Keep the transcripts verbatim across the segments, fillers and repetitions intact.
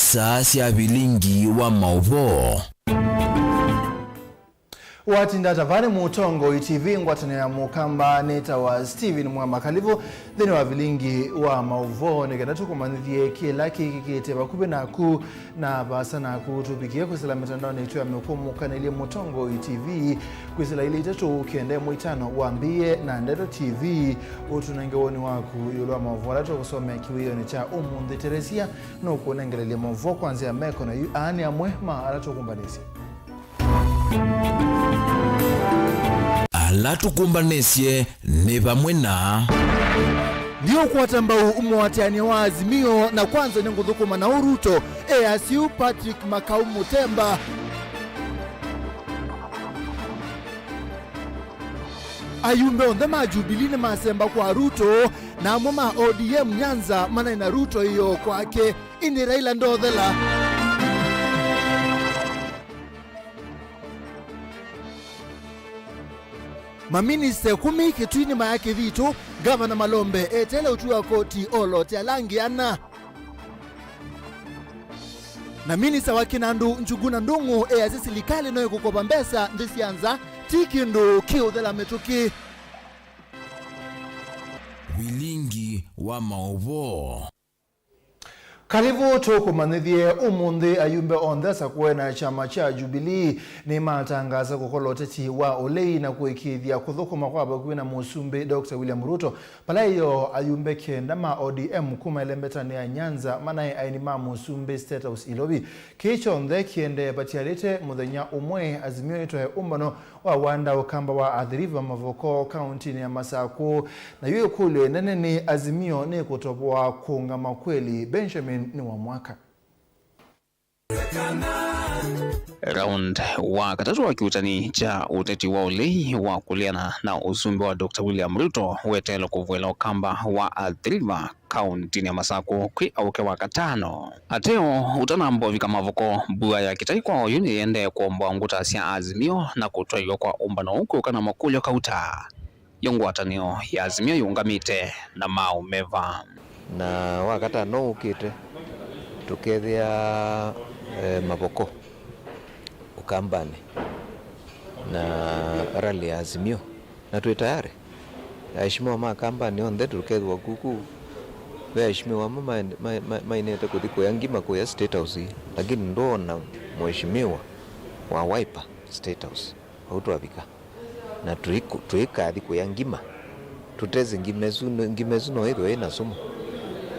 Saa sya vilingi wa maũvoo. Watinda tavani Mũtongoi T V, ngwatanĩo ya Mũkamba, nĩtawa Steven Mwema. Kalĩvu nthĩnĩ wa vilingi wa maũvoo, nĩ kenda tũkũmanyĩthye kĩla kĩkĩkĩte vakuvĩ naku na vaasa naku. Tũvikie kwĩsĩla mĩtandaonĩ itũ ya mĩkũmũkanĩlye Mũtongoi T V kwĩsĩla ilĩ itatũ kenda ĩmwe itano wambĩĩe na Ndeto T V. Ũtũnenge woni waku ĩũlũ wa maũvoo ala tũkũsomea kĩwĩonĩ kya ũmũnthĩ. Teresia nũkũnengelelya maũvoo kwa nzĩa ya meko, na yu aa nĩ amwe ma ala tũkũmbanĩsye. Ala tũkũmbanĩsye nĩ vamwe na. Ndiũkwata mbau mũatĩanĩa wa Azimio, na kwanza nĩngũthũkũma na Ruto, easya ũu Patrick Makau Mutemba. Ayumbe onthe ma Jubilee nĩmasemba kwa Ruto, na amwe ma O D M Nyanza manaĩ na Ruto ĩyoo kwake, ĩndĩ Raila ndothela. Maminista ĩkũmi Kitui nĩmaya kĩthitũ, Ngavana Malombe eteele ũtwi wa koti olote ala angĩ ana. Na minista wa kĩnandũ Njuguna Ndung'u easya silikalĩ no ĩkũkova mbesa nthĩ sya nza, ti kĩndũ kĩũthela mĩtũkĩ. Vilingi wa maũvoo. Kalĩvu tũkũmanyĩthye ũmũnthĩ. Ayumbe onthe asakũe na kyama kya Jubilee nĩmatangaasa kũkola ũteti wa ũlei na kũĩkĩĩthya kũthũkũma kwa vakuvĩ na Mũsumbĩ Doctor William Ruto. Vala ĩyoo, ayumbe kenda ma O D M kuma ĩlembetanĩ ya Nyanza manaĩ aeni ma Mũsumbĩ State House Ilovi. Kĩĩ kyonthe kĩendee vatialĩte mũthenya ũmwe Azimio ĩtwae ũmbano wa wanda ũkamba wa Athi River Mavoko kauntinĩ ya Masakũ. Na yu ĩkũlyo ĩnene nĩ, Azimio nĩkũtovoa kũũngama kweli? Benjamin nĩ wa mwaka. Round wa katatũ wa kĩuutani kya ũteti wa ũlei wa kũleana na ũsumbĩ wa Doctor William Ruto weteelwe kũvũĩla ũkamba wa Athi River kauntinĩ ya Masakũ kwĩ aũke wa katano. Ateo ũtanamba ũvika Mavoko, mbua ya kĩtai kwa oyu nĩyĩendee kũomboa ngũta sya Azimio na kũtwaĩwa kwa ũmbano ũũ kwĩũka na makũlyo kauta. Yo ngwatanĩo ya Azimio yĩũngamĩte na maaũ meva? Na wakatano ũkĩte, tũkethĩa, eh, Mavoko Ũkambanĩ na rally ya Azimio, na twĩ tayarĩ. Aheshimiwa ma Kambanĩ onthe tũkethĩwa kuku. Ve aheshimiwa amwe ma-, ma-, ma-, mainĩte kũthi kũya ngima kũya State House, lakini ndwona mheshimiwa wa Wiper State House. Vau twavika, na tũiku-, tũikathi kũya ngima, tũtesĩ ngima ĩsu, ngima ĩsu no ĩthwe ĩna sumu.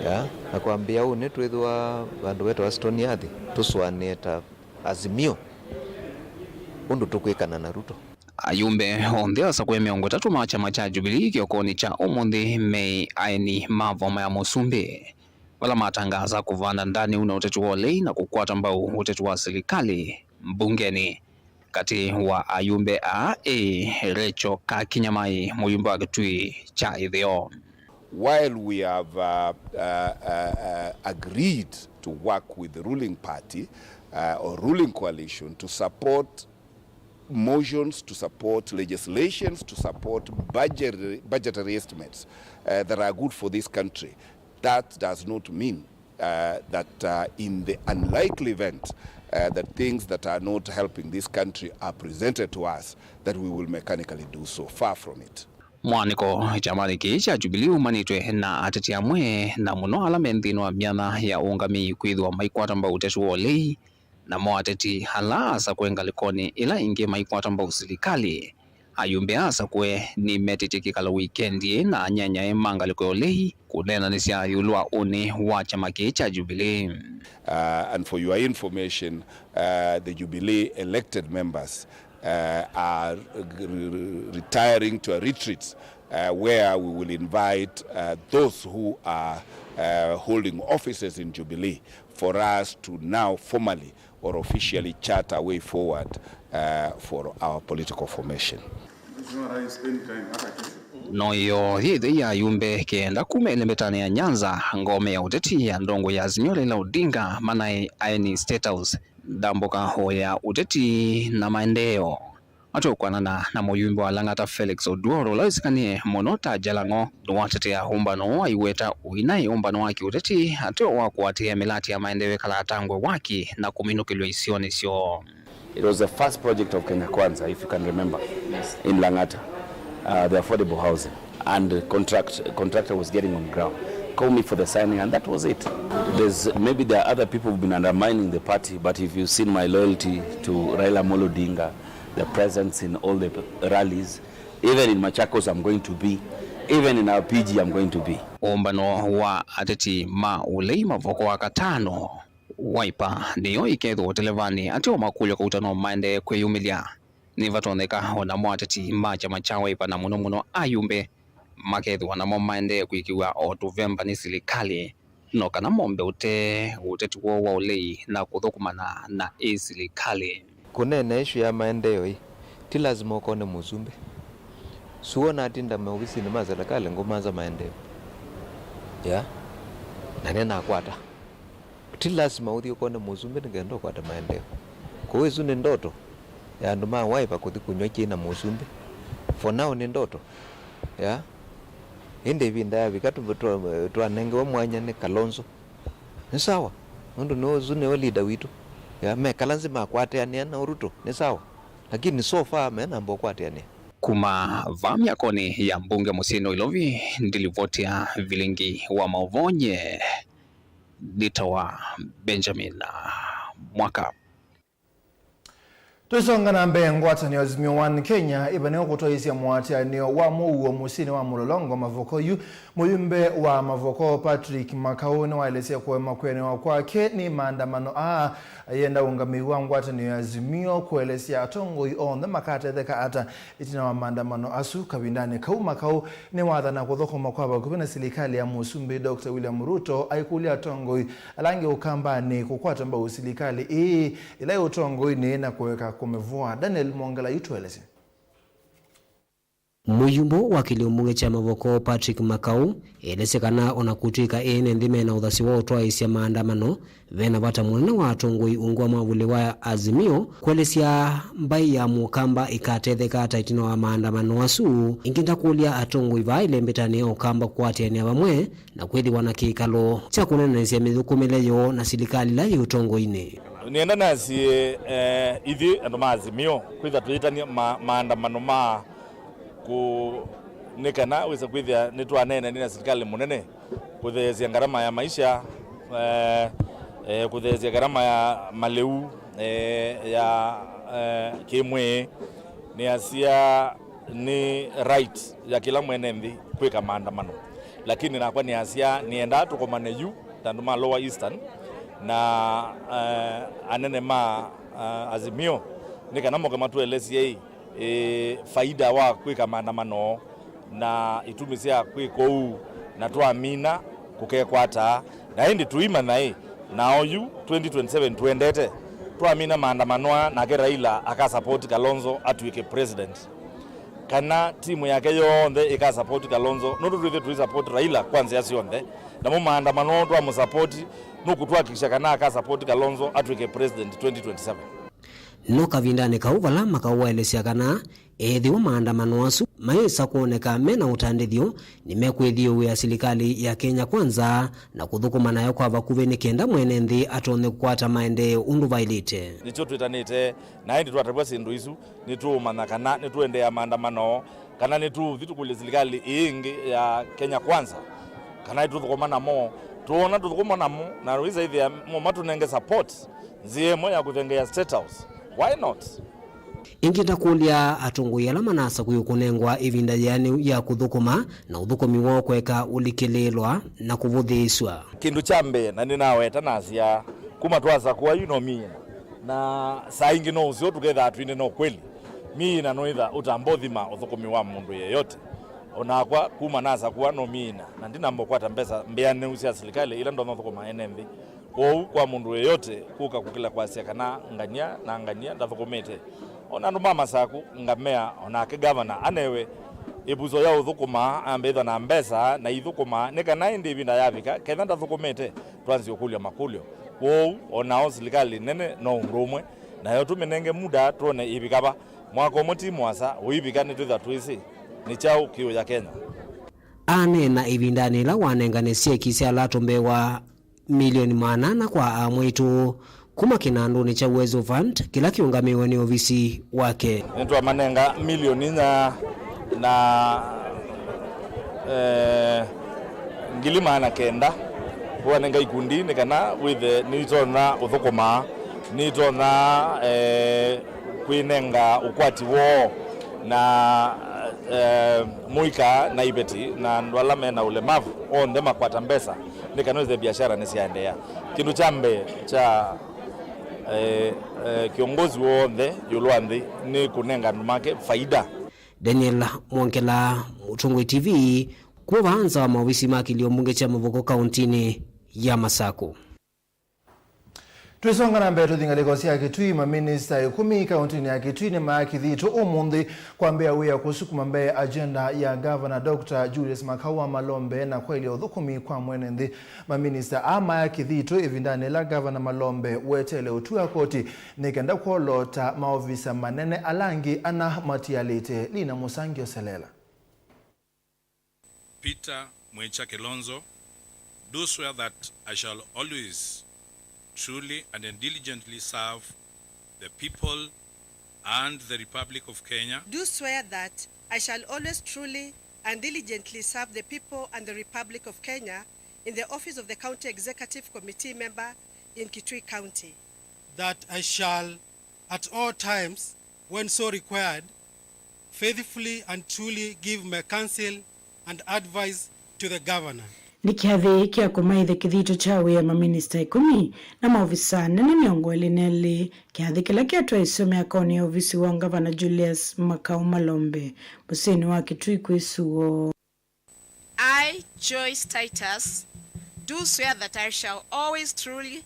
Ya, na kwambĩa ũnĩ, twĩthĩwa vandũ vetawa Stony Earth, tũsũanĩe ta Azimio ũndũ tũkwĩkana na Ruto. Ayumbe onthe asakũe mĩongo ĩtatũ ma kyama kya Jubilee kĩokonĩ kya ũmũnthĩ meĩ aeni ma voma ya Mũsumbĩ, vala matangaasa kũvanda ndanĩu na ũteti wa ũlei na kũkwata mbau ũteti wa silikalĩ mbungenĩ katĩ wa ayumbe aa ĩĩ, Rachel Kakinyamai, mũyumbe wa Kitui kya Ĩtheo. While we have, uh, uh, uh, uh, agreed to work with the ruling party, uh, or ruling coalition to support motions, to support legislations, to support budgetary, budgetary estimates, uh, that are good for this country, that does not mean uh, that, uh, in the unlikely event, uh, that things that are not helping this country are presented to us, that we will mechanically do so. Far from it. Mwanĩko kyamanĩ kĩĩ kya Jubilee umanĩtwe na ateti amwe, na mũno ala me nthĩnĩ wa myanya ya ũũngamĩi, kwĩthĩwa maikwata mbau ũteti wa ũlei, namo ateti ala asakũe ngalĩkonĩ ĩla ĩngĩ maikwata mbau silikalĩ. Ayumbe asakũe nĩmetĩtye kĩkalo wikendi ĩĩ na anyanyae ma ngalĩko ya ũlei kũneenanĩsya ĩũlũ wa ũnĩ wa kyama kĩĩ kya Jubilee. Uh, and for your information, uh, the Jubilee elected members, uh, are re-, re-, retiring to a retreat, uh, where we will invite, uh, those who are, uh, holding offices in Jubilee for us to now formally or officially chart a way forward, uh, for our political formation. No yo yĩthei ya ayumbe kenda kuma ĩlembetanĩ ya Nyanza, ngome ya ũteti ya ndongo ya Azimio Raila Odinga manaĩ aeni State House, ndambũka o ya ũteti na maendeeo. Ateo kwanana na mũyumbe wa Lang'ata Felix Oduor, ũla wĩsĩkanĩe mũno ta Jalang'o, nĩwatetea ũmbano ũũ aiweta ũinaĩ ũmbano wa kĩũteti, ateo wa kũatĩĩa mĩlatĩ ya maendeeo ĩkala atangwe waki na kũminũkĩlw'a isionĩ syoo. It was the first project of Kenya Kwanza, if you can remember, in Lang'ata, uh, the affordable housing. And contract, contractor was getting on ground. Call me for the signing, and that was it. There's, maybe there are other people who've been undermining the party, but if you've seen my loyalty to Raila Amolo Odinga, the presence in all the rallies, even in Machakos I'm going to be, even in our P G I'm going to be. Ũmbano wa ateti ma ũlei mavoko wa katano Wiper nĩyo ĩkethĩwa ũtelevanĩ ateo makũlya kauta no maendee kwĩyumĩlya. Nĩvatonyeka o namo ateti ma kyama kya Wiper na mũno mũno ayumbe makethĩwa namo maendee kũĩkĩw'a o tũvemba nĩ silikalĩ, no kana mombe ũtee ũteti woo wa ũlei na kũthũkũmana na ĩ silikalĩ. Kũneena ĩsu ya maendeeo ĩ, ti lasima ũkone mũsumbĩ. Suona atinda maovisinĩ ma silikalĩ ngũmanza maendeeo. Ya. Na nĩnakwata. Ti lasima ũthi ũkone mũsumbĩ nĩ kenda ũkwate maendeeo. Kũu ĩsu nĩ ndoto ya andũ ma Wiper kũthi kũnyw'a kyai na mũsumbĩ. For now nĩ ndoto. Ya. Ĩndĩ ĩvinda yavika tũ-, twa-, twanengewe mwanya nĩ Kalonzo. Nĩ sawa. Nũndũ nĩ ũsu nĩwe leader witũ. Ya, mekala nzĩ makwatĩanĩa na Ruto. Nĩ sawa. Lakini so far menamba ũkwatĩanĩa. Kuma vaa myakonĩ ya mbunge mũsyĩnĩ wa Ilovi, ndilivotia vilingi wa maũvoo nye. Nĩtawa Benjamin Mwaka. Tũisonga na mbee, ngwatanĩo Azimio One Kenya ĩvanĩwe kũtwaĩĩsya mũatĩanĩo wa mũuo mũsyĩnĩ wa Mũlolongo Mavoko yu. Mũyumbe wa Mavoko Patrick Makau nĩwaelesya kũema kwĩanĩwa kwake nĩ maandamano aa, ayenda ũngamĩi wa ngwatanĩo ya Azimio kũelesya atongoi onthe makatetheka ata. Ĩtina wa maandamano asu kavindanĩ kau, Makau nĩwathana kũthũkũma kwa vakuvĩ na silikalĩ ya Mũsumbĩ Doctor William Ruto, aikũlya atongoi ala angĩ Ũkambanĩ kũkwata mbau silikalĩ ĩĩ ĩla yĩ ũtongoinĩ na kũeka kũmĩvũa. Daniel Mwongela yu tũelesye. Mũyumbo wa kĩlĩo mbunge kya Mavoko Patrick Makau elesye kana ona kũtw'ĩka ene nthĩ mena ũthasyo wa ũtwaĩĩsya maandamano, vena vata mũnene wa atongoi ungu wa mwavuli wa Azimio kũelesya mbaĩ ya Mũkamba ĩkatetheka ata ĩtina wa maandamano asu. Ĩngĩ ndakũlya atongoi vaa ĩlembetanĩ ya Ũkamba kũatĩanĩa vamwe na kwĩthĩwa na kĩkalo kya kũneenanĩsya mĩthũkũmĩle yoo na silikalĩ ĩla yĩ ũtongoinĩ. Nĩenda nasye, eh, ithyĩ andũ ma Azimio kwĩtha tũyĩtany'a ma-, maandamano ma kũ-, nĩ kana wĩse kwĩthĩa nĩtwaneenanĩa na silikalĩ mũnene kũtheesya ngarama ya maisha, eh, eh, kũtheesya ngarama ya malĩu, eh, ya, eh, kĩmwĩĩ. Nĩasya nĩ right ya kĩla mwene nthĩ kwĩka maandamano, lakini nakwa nĩasya nĩendaa tũkomane yu ta andũ ma Lower Eastern na, eh, anene ma, eh, Azimio nĩ kana moke matũelesye ĩ, ĩ, faida wa kwĩka maandamano na itumi sya kwĩka ũu, na twamina kũkekwata. Na ĩndĩ tũimanya ĩ, na oyu twenty twenty-seven tũendete, twamina maandamano aa, nake Raila akasapoti Kalonzo atw'ĩke president, kana timu yake yonthe ĩkasapoti Kalonzo, nũndũ twĩthĩ tũisapoti Raila kwa nzĩa syonthe, namo maandamano twamũsapoti nũkũtwakikisha kana akasapoti Kalonzo atw'ĩke president twenty twenty-seven. No kavindanĩ kau vala Makau waelesya kana ethĩwa maandamano asu mayĩsa kwoneka me na ũtandĩthyo, nĩmekwĩthyũũĩa silikalĩ ya Kenya Kwanza na kũthũkũma nayo kwa vakuvĩ nĩ kenda mwene nthĩ atonye kũkwata maendeeo ũndũ vaĩlĩte. Nĩkyo twĩtanĩte, na ĩndĩ twatavw'a syĩndũ isu, nĩtũũmanya kana nĩtũendeea maandamano, kana nĩtũũthi tũkũlye silikalĩ ĩĩ ĩngĩ ya Kenya Kwanza, kana nĩtũthũkũma namo. Twoona tũthũkũma namo, na wĩsa ĩthĩa mo matũnenge support, nzĩa ĩmwe ya kũthengeea State House. Why not? Ĩngĩ ndakũlya atongoi ala manasa kũyũ kũnengwa ĩvinda yĩanĩu ya kũthũkũma na ũthũkũmi woo kũeka ũlikĩlĩĩlwa na kũvũthĩĩsw'a. Kĩndũ kya mbee, na nĩnaweta nasya, kuma twasakũa yu no miina, na saa ingĩ no ũseo tũkethaa twine no kweli. Miina nũĩtha ũtamba ũthima ũthũkũmi wa mũndũ yeyote. O nakwa kuma nasakũa no miina, na ndinamba ũkwata mbesa mbĩanĩu sya silikalĩ ila ndonya ũthũkũma ene nthĩ. Kwoou kwa mũndũ yeyote kũka kũkĩla kwasya kana ngania na ngania ndathũkũmĩte, o na andũ ma Masaku ngamea, o nake gavana anewe ĩvuso ya ũthũkũma, ambĩthwa na mbesa na ithũkũma, nĩ kana ĩndĩ ĩvinda yavika, kethwa ndathũkũmĩte, twanzĩe ũkũlya makũlyo. Kwoou o nao silikalĩ nene no ũndũ ũmwe, nayo tũmĩnenge muda twone ĩvika va. Mwaka ũmwe ti mũasa ũivika, nĩtwĩthwa twĩsĩ nĩ kyaũ kĩũya Kenya. Aneena ĩvindanĩ yĩla wanengane syeki sya lato mbee wa milioni maana ana kwa amwaitũ kuma kĩnandũnĩ kya Uwezo Fund kĩla kĩũngamĩwe nĩ ovisi wake. Nĩtwamanenga milioni inya na, eh, ngili maana kenda kũanenga ikundi nĩ kana wĩthe nĩitonya ũthũkũma, nĩitonya, eh, kwĩnenga ũkwati woo na, eh, mũika na iveti na andũ ala me na ũlemavu onthe makwata mbesa nĩ kana wĩthe biashara nĩsyaendeea. Kĩndũ kya mbee kya, eh, eh, kĩongozi w'onthe ĩũlũ wa nthĩ nĩ kũnenga andũ make faida. Daniel Mwongela, Mũtongoi T V, kuma vaa nza wa maovisi ma kĩlio mbunge kya Mavoko kauntinĩ ya Masakũ. Twĩsonga na mbee, tũthi ngalĩko sya Kitui. Maminista ĩkũmi kauntinĩ ya Kitui nĩmaya Kĩthitũ ũmũnthĩ kwambĩĩa wĩa kũsukuma mbee agenda ya Gavana Doctor Julius Makau wa Malombe na kwaĩlya ũthũkũmi kwa mwene nthĩ. Maminista aa maya Kĩthitũ ĩvindanĩ yĩla Gavana Malombe weteele ũtwi wa koti nĩ kenda kwolota maovisa manene ala angĩ ana matialĩte. Lina Mũsangi oselela. Peter Mwecha Kilonzo, do swear that I shall always, truly, and diligently serve the people and the Republic of Kenya. Do swear that I shall always, truly, and diligently serve the people and the Republic of Kenya in the office of the County Executive Committee member in Kitui County. That I shall at all times, when so required, faithfully and truly give my counsel and advice to the governor. Nĩ kĩathĩ kya kũmaĩthya kĩthito kya wĩa maminista ĩkũmi na maovisa anene mĩongo ĩlĩ na elĩ, kĩathĩ kĩla kyatwaĩswe myakonĩ ya ovisi wa Ngavana Julius Makau Malombe mũsyĩnĩ wa Kitui kwĩ Suo. I, Joyce Titus, do swear that I shall always truly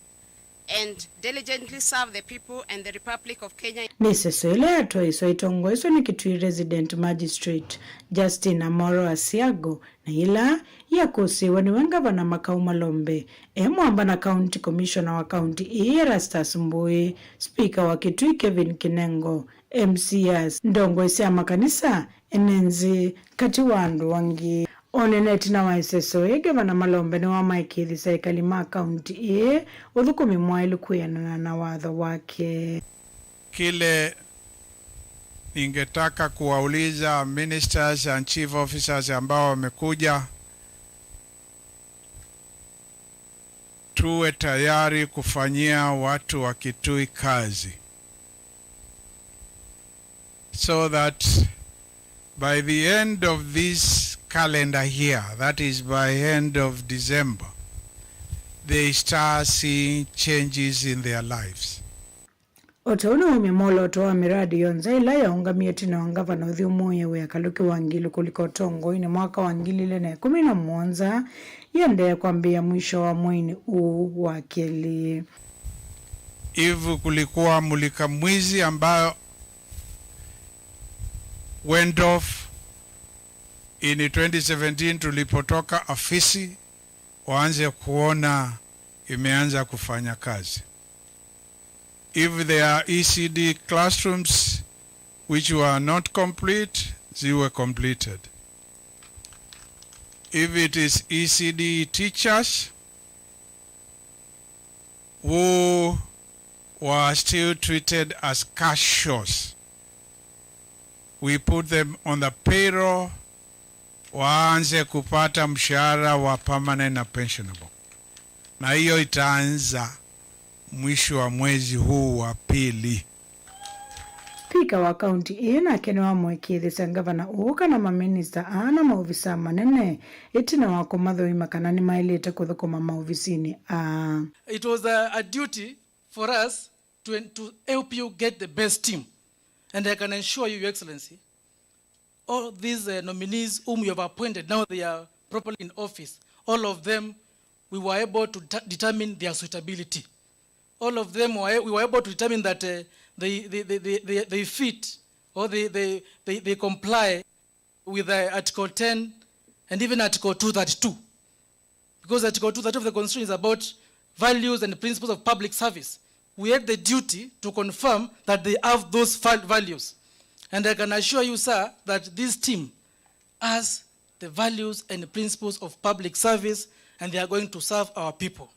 and diligently serve the people and the Republic of Kenya. Nĩ ĩseso ĩla yatwaĩswa ĩtongoeswe nĩ Kitui Resident Magistrate Justin Amoro Asiago, na yĩla yakũsĩĩwa nĩwe Ngavana Makau Malombe e mwamba na County Commissioner wa kaunti ĩĩ Erastus Mbũĩ, Spika wa Kitui Kevin Kinengo, M C As, ndongoi sya makanisa, ene nzĩ, katĩ wa andũ angĩ. O na ĩtina wa ĩseso ĩĩ, Ngavana Malombe nĩwamaĩkĩĩthya ekali ma kaunti ĩĩ ũthũkũmi mwaĩlu kwĩanana na watho wake. Kile ningetaka kuwauliza ministers and chief officers ambao wamekuja, tuwe tayari kufanyia watu wa Kitui kazi, so that by the end of this calendar year, that is by end of December, they start seeing changes in their lives. O ta ũu nĩwaumya mwolooto wa mĩradi yonthe ĩla yaũngamie ĩtina wa ngavana ũthyũmũĩe wĩa kalũki wa Ngilu kũlika ũtongoinĩ mwaka wa ngili ilĩ na ĩkũmi na mũonza, ĩendee kwambĩĩa mwisho wa mweinĩ ũũ wa kelĩ. If kulikuwa mulika mwizi ambayo went off in twenty seventeen tulipotoka afisi, waanze kuona imeanza kufanya kazi. If there are E C D classrooms which were not complete, ziwe completed. If it is E C D teachers who were still treated as cash shows, we put them on the payroll, waanze kupata mshahara wa permanent na pensionable. Na hiyo itaanza mwisho wa mwezi huu wa pili. Spika wa kaunti ĩĩ nake nĩwamũĩkĩĩthĩsya ngavana ũũ kana maminista aa na maovisaa manene ĩtina wa kũmathũima kana nĩmaĩlĩte kũthũkũma maovisinĩ aa. It was a, a duty for us to, to help you get the best team. And I can assure you, Your Excellency, all these, uh, nominees whom you have appointed, now they are properly in office. All of them, we were able to ta-, determine their suitability. All of them, were, we were able to determine that, uh, they, they, they, they, they, they fit or they, they, they, they comply with, uh, Article ten and even Article two thirty-two. Because Article two thirty of the Constitution is about values and principles of public service. We had the duty to confirm that they have those val-, values. And I can assure you, sir, that this team has the values and principles of public service, and they are going to serve our people.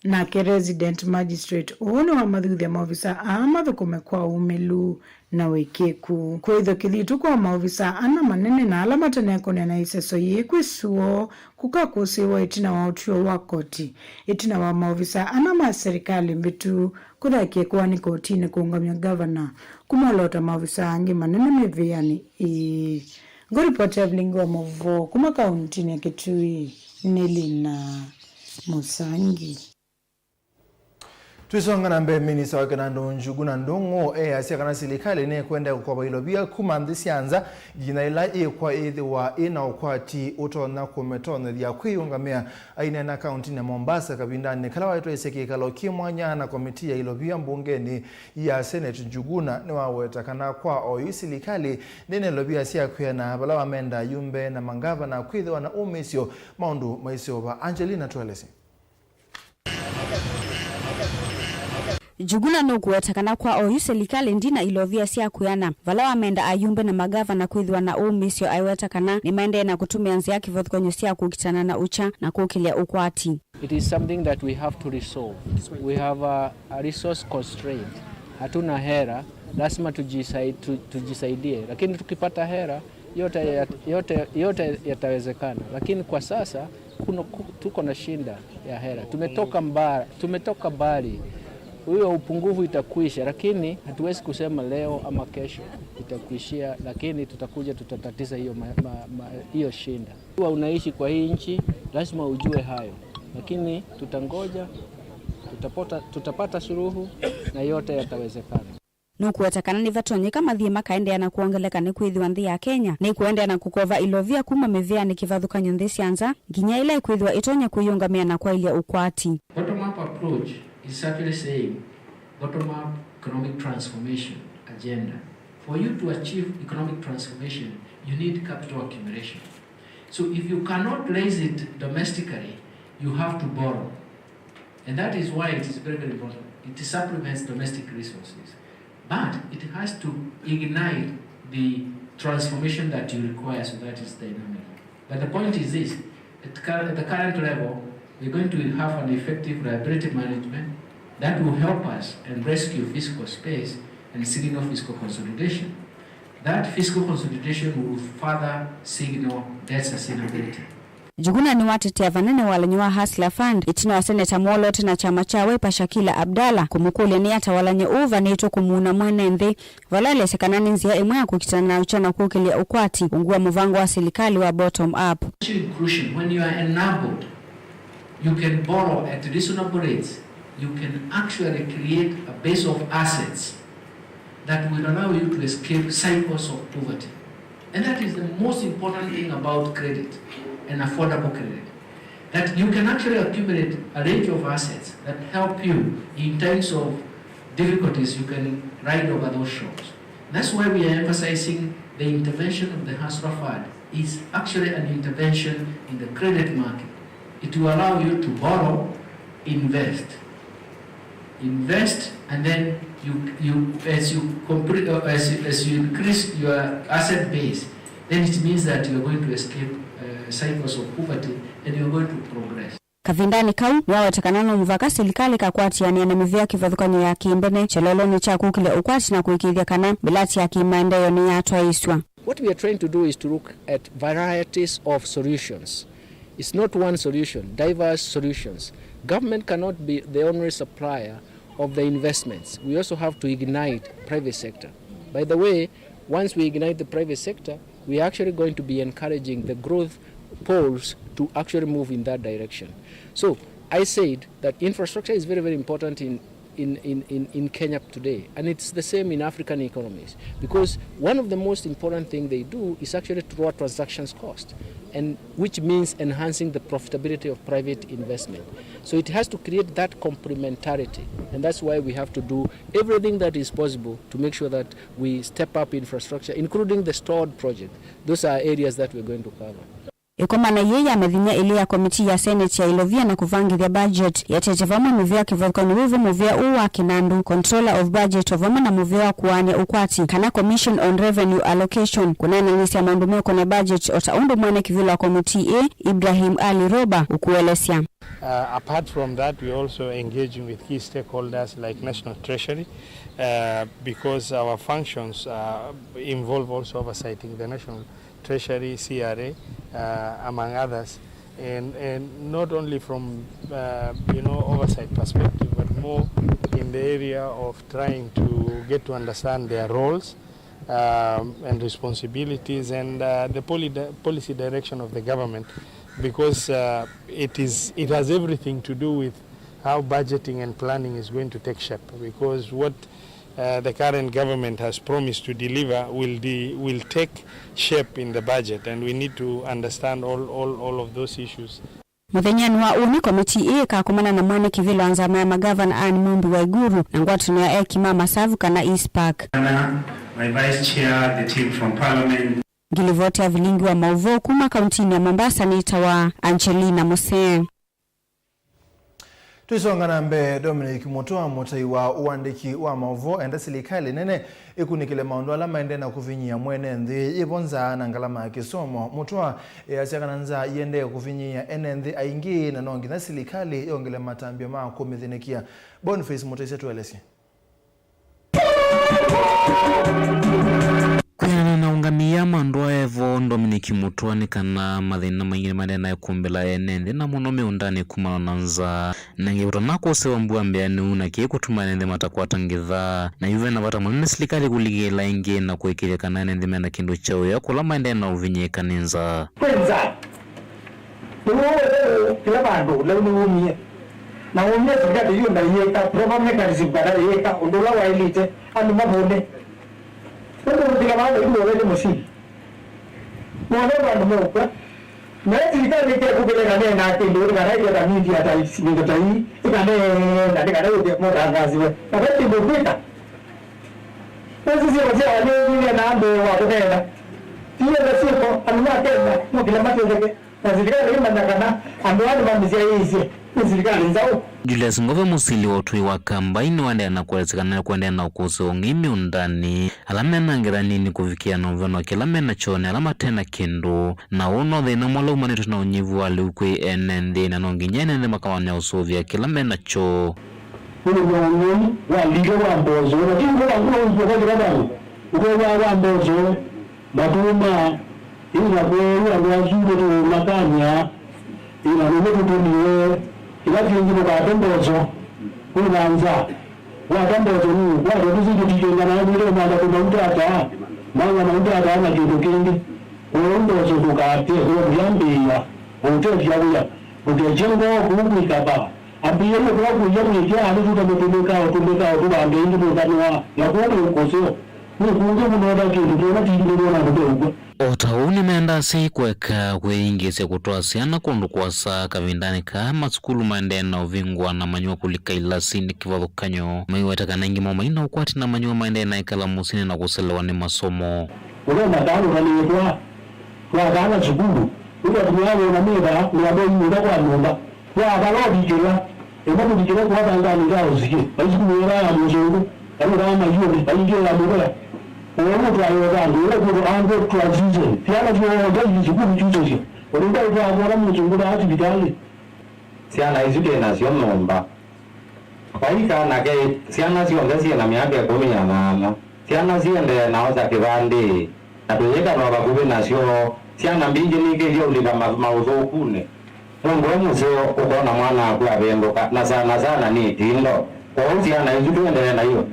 Nake Resident Magistrate ũũ nĩwamathuthya maovisa aa mathũkũme kwa ũmĩlu na wĩkĩĩku. Kwĩthwa kĩthitũ kwa maovisa ana manene na ala matanekũnĩa na ĩseso yĩĩ kwĩ suo kũkakũsĩĩwa ĩtina wa ũtw'ĩo wa koti, ĩtina wa maovisa ana ma serikali mbĩtu kũthakia kũaanĩ kotinĩ kũũngamya ngavana kũmolota maovisa angĩ manene mĩvĩanĩ ĩĩ. Ngũripoti ya vilingi wa maũvoo kuma kauntinĩ ya Kitui nĩ Lina Mũsangi. Twĩsonga na mbee, minista wa kĩnandũ Njuguna Ndung'u easya kana silikalĩ nĩkwenda kũkova ilovia kuma nthĩ sya nza nginya ĩla ĩkwa ĩthĩwa ĩna ũkwati ũtonya kũmĩtonyethya kwĩyũngamĩa. Aineena kauntinĩ ya Mombasa kavindanĩ kala waĩtwaisye kĩkalo kĩ mwanya na komitii ya ilovia mbungenĩ ya Senate, Njuguna nĩwaweta kana kwa oyu silikalĩ ndĩna ilovia sya kwĩana vala wamenda ayumbe na mangavana kwĩthĩwa na ũmĩsyo maũndũ maiseũva. Angelina Twelesi. Njuguna nũkũweta kana kwa oyu silikalĩ ndina ilovia sya kwĩana vala wamenda ayumbe na magavana kwĩthĩwa na ũmĩsyo. Aiweta kana nĩmaendee na kũtũmĩa nzĩa kĩvathũkany'o sya kũkitana na ũkya na kũkĩlya ũkwati. It is something that we have to resolve. We have a, a resource constraint. Hatuna hera, lazima tujisai-, tu, tujisaidie. Lakini tukipata hera, yote, ya- yote, yote yatawezekana. Lakini kwa sasa kuna, ku- tuko na shinda ya hera. Tumetoka mba, tumetoka mbali. Hiyo upungufu itakwisha, lakini hatuwezi kusema leo ama kesho itakuishia, lakini tutakuja tutatatiza hiyo ma, ma, ma, hiyo shinda. Ukiwa unaishi kwa hii nchi, lazima ujue hayo. Lakini tutangoja, tutapota, tutapata suluhu na yote yatawezekana. Nũkũweta kana nĩvatonyeka mathiĩ makaendeea na kwongeleka nĩkwĩthĩwa nthĩ ya Kenya nĩkũendeea na kũkova ilovia kuma mĩvĩanĩ kĩvathũkany'o nthĩ sya nza nginya ĩla ĩkwĩthĩwa ĩtonya kwĩyũngamĩa na kwaĩlya ũkwati. Bottom-up approach is simply saying bottom-up economic transformation agenda. For you to achieve economic transformation, you need capital accumulation. So if you cannot raise it domestically, you have to borrow. And that is why it is very, very important. It supplements domestic resources. But it has to ignite the transformation that you require so that it's dynamic. But the point is this, at cur- at the current level, we're going to have an effective liability management that will help us and rescue fiscal space and signal fiscal consolidation. That fiscal consolidation will further signal debt sustainability. Njuguna nĩwatetea vanene walany'o wa Hustler Fund ĩtina wa seneta mwoloote na kyama kya Wiper Shakila Abdallah kũmũkũlya nĩatawalany'e ũũ vanĩtwe kũmuuna mwene nthĩ, vala elesya kana nĩ nzĩa ĩmwe ya kũkitana na ũkya na kũkĩlya ũkwati ungu wa mũvango wa silikalĩ wa bottom up. Inclusion, when you are enabled, you can borrow at reasonable rates, you can actually create a base of assets that will allow you to escape cycles of poverty. And that is the most important thing about credit and affordable credit. That you can actually accumulate a range of assets that help you in times of difficulties, you can ride over those shocks. That's why we are emphasizing the intervention of the Hustler Fund is actually an intervention in the credit market. It will allow you to borrow, invest, invest, and then you, you as you complete, uh, as, you- as you increase your asset base, then it means that you are going to escape uh, cycles of poverty and you are going to progress. Kavindanĩ kau, nĩwaweta kana no mũvaka silikalĩ ĩkakwatĩanĩa na mĩvĩa kĩvathũkany'o ya kĩmbene kyalolonĩ kya kũkĩlya ũkwati na kũĩkĩĩthya kana mĩlati ya kĩmaendeeo nĩyatwaĩĩsw'a. What we are trying to do is to look at varieties of solutions. It's not one solution, diverse solutions. Government cannot be the only supplier of the investments. We also have to ignite private sector. By the way, once we ignite the private sector, we are actually going to be encouraging the growth poles to actually move in that direction. So I said that infrastructure is very, very important in in, in, in, in Kenya today, and it's the same in African economies, because one of the most important things they do is actually to lower transactions cost, and which means enhancing the profitability of private investment. So it has to create that complementarity, and that's why we have to do everything that is possible to make sure that we step up infrastructure, including the stored project. Those are areas that we're going to cover. Ĩkomano yĩĩ ya mĩthenya ĩlĩ ya komitii ya Senate ya ĩlovia na kũvangĩthya budget yetete vamwe mĩvĩa kĩvathũkany'o wĩvo mũvĩa ũũ wa kĩnandũ, Controller of Budget, o vamwe na mũvĩa wa kũaany'a ũkwati, kana Commission on Revenue Allocation, kũneenanĩsya maũndũ meũkonĩa budget, o ta ũndũ mwene kĩvĩla wa komitii ĩĩ, Ibrahim Ali Roba, ũkũelesya. Uh, apart from that, we're also engaging with key stakeholders like National Treasury, uh, because our functions, uh, involve also oversighting the National Treasury, C R A, uh, among others, and, and not only from, uh, you know, oversight perspective, but more in the area of trying to get to understand their roles, um, and responsibilities and, uh, the poli-, policy direction of the government, because, uh, it is, it has everything to do with how budgeting and planning is going to take shape, because what, uh, the current government has promised to deliver will de-, will take shape in the budget, and we need to understand all, all, all of those issues. Mũthenyanĩ wa ũnĩ, komitii ĩĩ ĩkakomana na mwene kĩvĩla wa nzama ya magavana Anne Mumbi Waiguru na ngwatanĩo ya eki ma Masavu kana ISPAC. My Vice Chair, the team from Parliament. Ngilivoti ya vilingi wa maũvoo kuma kauntinĩ ya Mombasa nĩtawa Angelina Musee. Tũisonga na mbee, Dominic Mũtũa, mũtai wa ũandĩki wa maũvoo, enda silikalĩ nene ĩkunĩkĩle maũndũ ala maendee na kũvinyĩĩa mwene nthĩ, yĩvo nzaa na ngalama ya kĩsomo. Mũtũa easya kana nzaa iendee kũvinyĩĩa ene nthĩ aingĩ, na no nginya silikalĩ yongele matambya ma kũmĩthĩnĩkĩa. Boniface Mũtĩsya tũelesye. Kwĩanana na ũngamĩi ma andũ aa evo, Dominic Mũtũa, nĩ kana mathĩna maingĩ nĩmaendee na kũmbĩla ene nthĩ, na mũno mĩũndanĩ kumana na nzaa. Na ĩngĩ kũtanakũsĩwa mbua mbĩanĩu, na kĩĩ kũtuma ene nthĩ matakwata ngetha. Na yu ve na vata mũnene silikalĩ kũlikĩla ĩngĩ na kũĩkĩĩthya kana ene nthĩ mena kĩndũ kya ũya kũla maendee na ũvinyĩĩka nĩ nzaa. Kwĩ nzaa. Nĩw'o ũtheu kĩla vandũ, lĩu nĩwumie. Na wumie silikalĩ yu ndayĩka proper mechanism kana yĩka ũndũ ũla waĩlĩte, andũ mavũne. Nũndũ kĩla vandũ yu ũtheu nĩ mũsili. Mwana vandũ meũkw'a. Na silikalĩ ĩkekũkĩla ĩkaneena kĩndũ, ĩkana ĩketa media ta isi, nĩndo ta ii, ĩkaneena, nĩkana yũke mũtangaasiwe. Na ve kĩndũ kwĩka. Nĩsĩ syĩko sya walĩĩlile na andũ wa kũneena. Tiyo na syĩko, andũ ma Kenya, mokĩla matetheke. Na silikalĩ ĩmanya kana andũ aa nĩmamĩsyaĩĩsye nĩ silikalĩ nzaũ. Julius Ngove, mũsili wa ũtũi wa Kambai, nĩwaendeea na kũelesya kana nĩkũendeea na ũkũsĩ wa ũng'ei mĩũndanĩ, ala mena ngetha nini kũvikĩa na ũveno kĩla me nakyo nĩ ala mate na kĩndũ, na ũũ no thĩna ũmwe ũla umanĩtwe na ũnyivu wa lĩu kwĩ ene nthĩ, na no nginya ene nthĩ makawanĩa ũsũvĩa kĩla me nakyo. Ũyũ nĩ ũng'ei wa lika wa mboso, na ti ũndũ wa kũla ũikw'a kwa kĩla vandũ, ũkethĩwa wa mboso. Matuma, ĩna kweew'a andũ asu nĩtũũmakany'a, ĩna nĩw'o tũtũmiwe, kĩla kĩngĩ ndũkate mboso, kwĩna nza, wata mboso nũũkwatwa tũsĩ tũtikenganae mwĩle manda kũmautata, manya mautata na kĩndũ kĩngĩ, kwoou mboso ndũkate, kũla kũyambĩĩa, ũtethya wĩa, ndũkekye ngoo kũu kwĩkava, ambĩĩa nĩkũla kũya mwĩkĩa andũ tũtamũtũmĩka, ũtũmĩka, ũtũvanga ĩngĩ nũkanũa, na kũu nĩ ũkũseo. Nĩ kũngĩ mũno ta kĩndũ kĩla kĩngĩ nĩwona kũteũkw'a. O ta ũu, nĩmendaa asyai kũeka kwĩingĩĩsya kũtwaa syana kũndũ kũasa kavindanĩ kaa masukulu maendee na ũvingũa na manyũa kũlika ilasinĩ kĩvathũkany'o, maiweta kana aingĩ moo mai na ũkwati na manyũa maendee na ĩkala mũsyĩnĩ na kũselewa nĩ masomo. Ũla mataa ũtalĩtwa, twakana sukulu, nĩtwatumĩa wĩna mĩva nĩ andũ aingĩ kwa nyũmba. Yaatala ũvikĩla, ĩmwe tũvikĩle kũa vanganĩ ka ũsiĩ, vai sukulu ĩla ya mũsũngũ, kanĩkaa maiũnĩ, vaingĩĩa mũvea. Ũũ twaĩwe vandũ, ĩla kwĩtwa unpaid transition. Syana syonthe ithi sukulu kyusũsyo, ũndũ ndaitwakwona mũsũngũ vaa sivitalĩ. Syana isu twĩ nasyo nyũmba. Vai kana ke, syana syonthe syĩ na myaka ĩkũmi na nyanya. Syana siendee na osa kĩvandĩ, na tũyĩkalwa vakuvĩ nasyo. Syana mbingĩ nikĩlye ũlika ma-, maũthũkunĩ. Mũndũ e mũseo ũkona mwana waku avĩndũka, na sana sana nĩ itindo. Kwoou syana isu tũendee nayo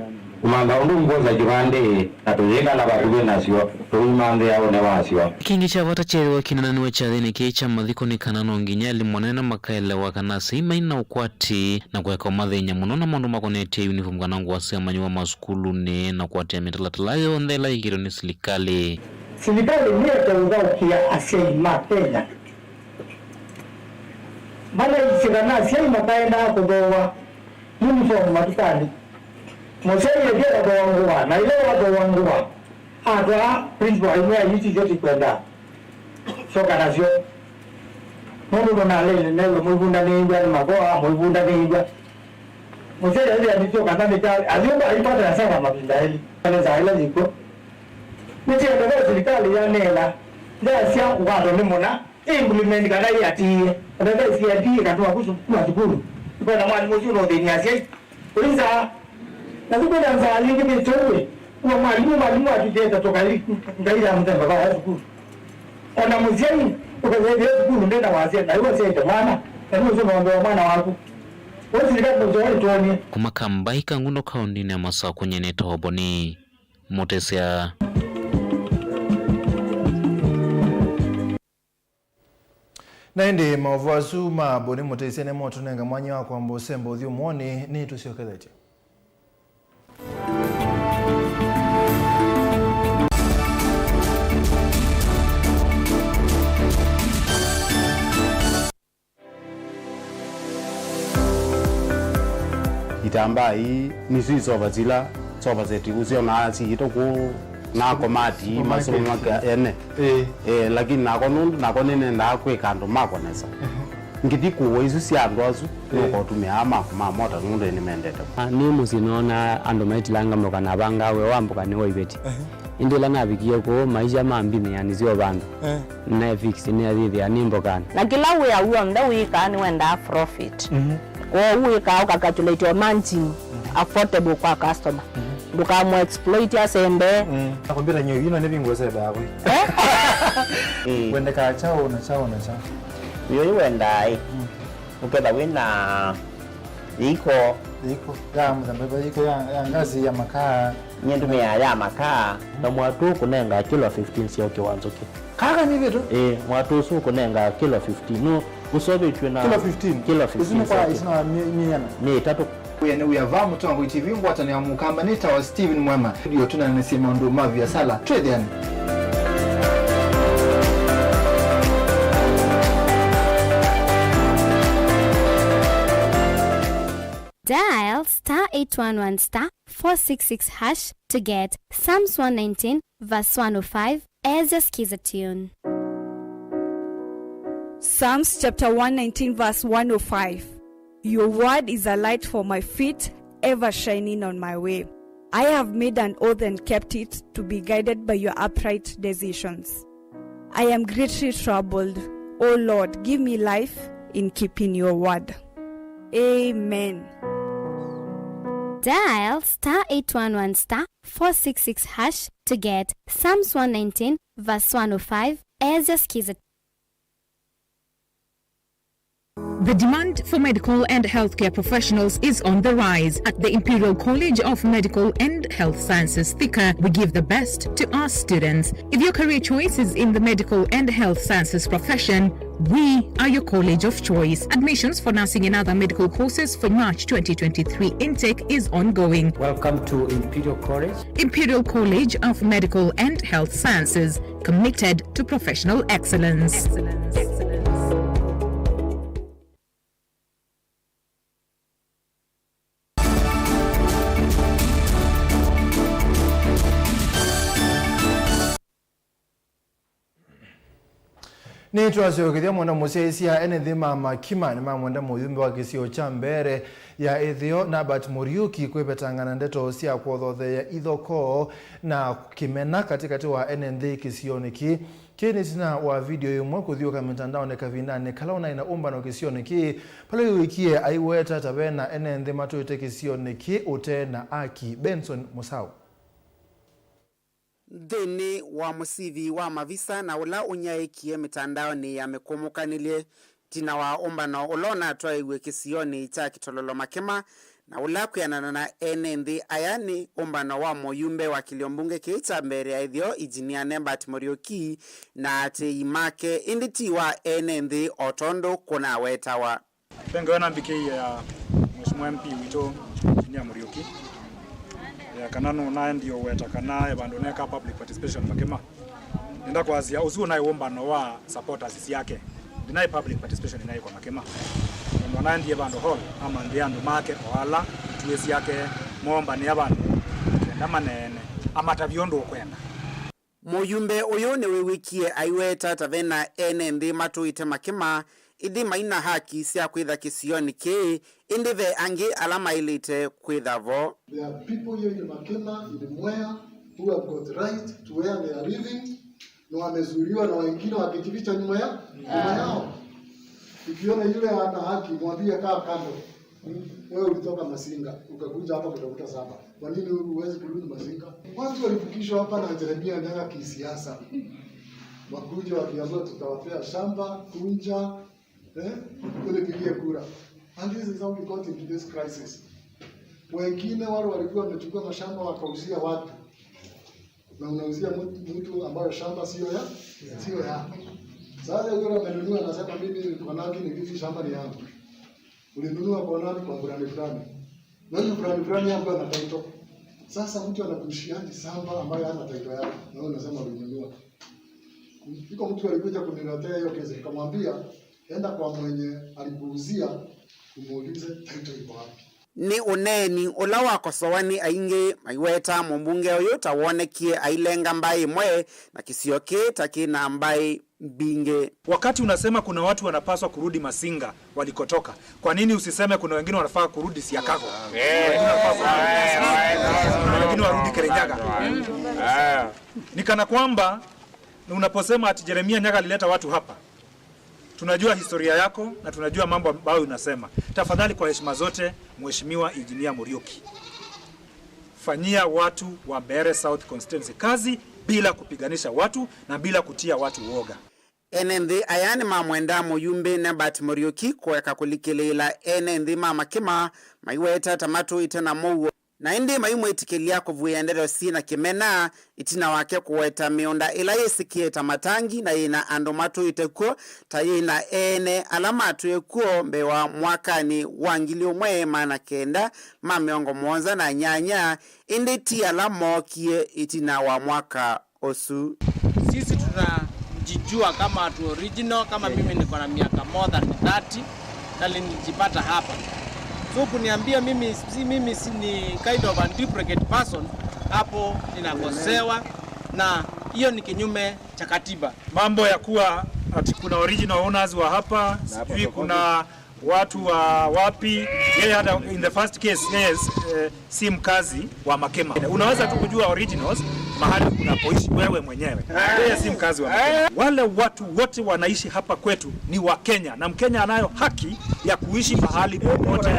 kũmantha ũndũ ikwosa kĩvandĩ, na tũyĩkala vakuvĩ nasyo, tũimanthĩa ũnĩ wasyo. Kĩngĩ kya vata kyeethĩwa kĩneenanĩw'a kyathĩnĩ kĩĩ kya mathiko nĩ kana no nginya alimũ anene makaelewa kana asyai mai na ũkwati na kũeka ũmathĩny'a mũno na maũndũ makonetye uniform kana ngũa sya manyũa ma sukulunĩ na kũatĩĩa mĩtalatala yonthe ĩla yĩkĩtwe nĩ silikalĩ. Silikalĩ nĩyĩte ũthaũkĩa asyai ma Kenya. Malaisye kana asyai makaendaa kũthooa uniform matukanĩ. Mũsyai ethĩa wathooa ngũa, na ĩla wathooa ngũa, atwaa principal aimwĩa, "Isu syo tikwendaa, syoka nasyo." Nũndũ nũnalele newe mũivundanĩĩw'a nĩ makoa, mũivundanĩĩw'a. Mũsyai athi andĩtyo kana nĩ kyaũ, athi ũmwe aipata asava mavinda elĩ. Nĩ saa ĩla yĩkw'o. Nĩtĩendete silikalĩ yaneena, yasya ũkatwa nĩ mũna, ĩ implement kana ĩatĩĩe. Atata ĩsiatĩĩe katũa ku su-, kuma sukulu. Kwenda mwalimũ ũsu ũnothĩny'a asyai. Kũi nzaa. Na nĩkwĩna nzaa yĩngĩ nĩ kyaũ ĩ? Kuma mwalimũ, mwalimũ atw'ĩkĩte tũkai ngai ya mũthemba va wa sukulu. O na mũsyai ũkethĩa sukulu ndena wasya, na iwe ũsyaĩte mwana, na nĩ ũsũnondoa mwana waku. Ũsilikalĩ nũsyoa ĩtwonie. Kuma Kambai Kang'undo kaũndĩnĩ ya Masakũ, nyie nĩ Toboni Mũtĩsya. Na ĩndĩ maũvoo asu ma Boni Mũtĩsya nĩmotũnenga mwanya wa kwamba ũsemba ũthyũmũonĩ, nĩtũsyokethetye. Itambaa ii nĩsyo isova sila sofa set ũsyonaa siitũ kũu na komati masũmaka ene. Ĩĩ. Eh, lakini nakwa nũndũ nakwa nĩnendaa kwĩka andũ makwa nesa. Ngĩthi kũwa isu sya andũ asu, nũkotũmĩaa maku ma mota nũndũ nĩmendete. Ah, nĩ mũsyĩ noonaa andũ maitilanga mboka na vangaa wĩa wa mboka nĩwaivĩtye. Ĩndĩ ĩla navikie kũu, maisha mambinĩanĩsya o vandũ. Eh. Nefix nĩathĩthĩa nĩ mbokana. Na kĩla wĩa w'onthe wĩkaa nĩwendaa profit. Kwoou wĩkaa ũkacalculate o margin affordable kwa customer. Ndũkamũ exploit asembe. Na kompyuta nyie ino nĩ vingu sebe yakwa. Eh? Wendekaa kyaũ na kyaũ na kyaũ? Wĩa ũyũ wendaa ĩ, ũketha wĩ na yĩiko. Yĩiko ya mũthemba ĩva? Yĩiko ya, ya ngasi, ya makaa? Nyie ndũmĩaa ya makaa. Na mwatũ ũkũnenga kilo fifteen sya ũkĩ wa nzũkĩ. Kaka nĩ vitu? Ĩĩ, mwatũ ũsu ũkũnenga kilo fifteen. Nũ ũseũvĩtw'e na kilo fifteen? Kilo fifteen. Isu nĩ kwa sya ũkĩ. Isu na mi-, miana? Mĩ ĩtatũ. Wĩa nĩ wĩa va Mũtongoi T V, ngwatanĩo ya Mũkamba nĩ tawa Steven Mwema. Ndio tũnanĩsye maũndũ ma viasala. Twĩthĩane. Dial star eight one one star four six six hash to get Psalms one nineteen verse one oh five as your Skiza tune. Psalms chapter one nineteen verse one oh five. Your word is a light for my feet, ever shining on my way. I have made an oath and kept it, to be guided by your upright decisions. I am greatly troubled. O Lord, give me life in keeping your word. Amen. Dial star eight one one star four six six hash to get Psalms one nineteen verse one oh five as your Skiza. The demand for medical and healthcare professionals is on the rise. At the Imperial College of Medical and Health Sciences, Thika, we give the best to our students. If your career choice is in the medical and health sciences profession, we are your college of choice. Admissions for nursing and other medical courses for March twenty twenty-three intake is ongoing. Welcome to Imperial College. Imperial College of Medical and Health Sciences, committed to professional excellence. Nĩtwasyokethya mwenda mũsyaĩĩsya ene nthĩ ma Makima nĩmamwenda mũyumbe wa kĩsio kya mbee ya ĩtheo Norbert Muriuki kwĩvetangana ndeto sya kwothotheea ithokoo na kĩmena katĩkatĩ wa ene nthĩ kĩsionĩ kĩĩ. Kĩĩ nĩ ĩtina wa video ĩmwe kũthiũũka mĩtandaonĩ kavindanĩ kala ũnaĩ na ũmbano kĩsionĩ kĩĩ, vala wĩw'ĩkie aiweta ta ve na ene nthĩ matũĩte kĩsionĩ kĩĩ ũte na aki. Benson Mũsaũ. Nthĩnĩ wa mũsivi wa mavisa na ũla ũnyaĩĩkie mĩtandaonĩ ya mĩkũmũkanĩlye, ĩtina wa ũmbano ũla ũnatwaĩiw'e kĩsionĩ kya Kĩtololo Makema, na ũla kwĩanana na ene nthĩ aya nĩ ũmbano wa mũyumbe wa kĩlio mbunge kĩĩ kya mbee ya ĩtheo, Engineer Norbert Muriuki na aatĩĩi make, ĩndĩ ti wa ene nthĩ o tondũ kũnawetawa. Ve ngewa nambĩkĩie ya Mheshimiwa M P witũ, Engineer Muriuki, ya kana nũnaendie ũweta kana e vandũ neeka public participation Makema. Nenda kwasya, ũsu ũnaĩ ũmbano wa supporters syake. Ndinaĩ public participation inaĩ kwa Makema. Nũndũ anaendie vandũ hall, amanthĩa andũ make o ala ituĩ syake moombanĩa vandũ, kenda maneene, amatavye ũndũ ũkwenda. Mũyumbe ũyũ nĩwĩw'ĩkie aiweta ta ve na ene nthĩ matũĩte Makema, ĩndĩ mai na haki sya kwĩtha kĩsionĩ kĩĩ, ĩndĩ ve angĩ ala maĩlĩte kwĩtha vo. There are people here in Makema, in Mwea, who have got right to where they are living, na wamezuiliwa na wengine wakijificha nyuma ya, nyuma yao. Ukiona yule ana haki, mwambie kaa kando. Wewe ulitoka Masinga, ukakuja hapa kutafuta shamba. Kwa nini huwezi kurudi Masinga? Watu walivukishwa hapa na Jeremia Nyaga kisiasa. Wakuje wakiambiwa, "Tutawapea shamba, kunja, eh, unipigie kura." And this is how we got into this crisis. Wengine wale walikuwa wamechukua mashamba wakauzia watu. Na unauzia mtu, mtu ambayo shamba sio ya, sio yako. Sasa yule amenunua anasema, "Mimi niko naki ni, hii shamba ni yangu." Ulinunua kwa nani? Kwa fulani fulani. Na huyu fulani fulani hakuwa na title. Sasa mtu anakuishiaje shamba ambayo hana title yake? Na wewe unasema ulinunua. Iko mtu alikuja kuniletea hiyo kesi, nikamwambia, "Enda kwa mwenye alikuuzia, umuulize title iko wapi." Nĩ ũneeni ũla wakosowa nĩ aingĩ, maiweta mũmbunge ũyũ ta wonekie ailenga mbaĩ ĩmwe, na kĩsio kĩĩ ta kĩ na mbaĩ mbingĩ. Wakati unasema kuna watu wanapaswa kurudi Masinga walikotoka, kwa nini usiseme kuna wengine wanafaa kurudi Siakago? Wengine wanafaa kurudi Kisii. Kuna wengine warudi Kirinyaga. Ni kana kwamba unaposema ati Jeremia Nyaga alileta watu hapa, tunajua historia yako na tunajua mambo ambayo unasema. Tafadhali, kwa heshima zote, Mheshimiwa Engineer Muriuki, fanyia watu wa Mbeere South Constituency kazi bila kupiganisha watu na bila kutia watu woga. Ene nthĩ aya nĩmamwenda mũyumbe Nebat Muriuki kũeka kũlikĩlĩĩla ene nthĩ ma Makema maiweta ta matũĩte na mũuo. Na ĩndĩ maimwĩtĩkĩlya kũvuĩa ndeto syĩ na kĩmena, ĩtina wake kũweta mĩũnda ĩla yĩsĩkĩe ta matangi na yĩ na andũ matũĩte kw'o, ta yĩ na eene ala matwĩe kw'o mbee wa mwakanĩ wa ngili ũmwe maana kenda ma mĩongo mũonza na nyanya, ĩndĩ ti ala mookie ĩtina wa mwaka ũsu. Sisi tunajijua kama watu original, kama mimi niko na miaka more than thirty, na nilijipata hapa. So kuniambia mimi, si mimi si ni kind of a duplicate person, hapo ninakosewa, na hiyo ni kinyume cha katiba. Mambo ya kuwa ati kuna original owners wa hapa, sijui kuna watu wa wapi, yeye hata in the first case, yeye, eh, si mkazi wa Makema. Unaweza tu kujua originals mahali unapoishi wewe mwenyewe. Yeye si mkazi wa Makema. Wale watu wote wanaishi hapa kwetu ni wa Kenya, na Mkenya anayo haki ya kuishi mahali popote.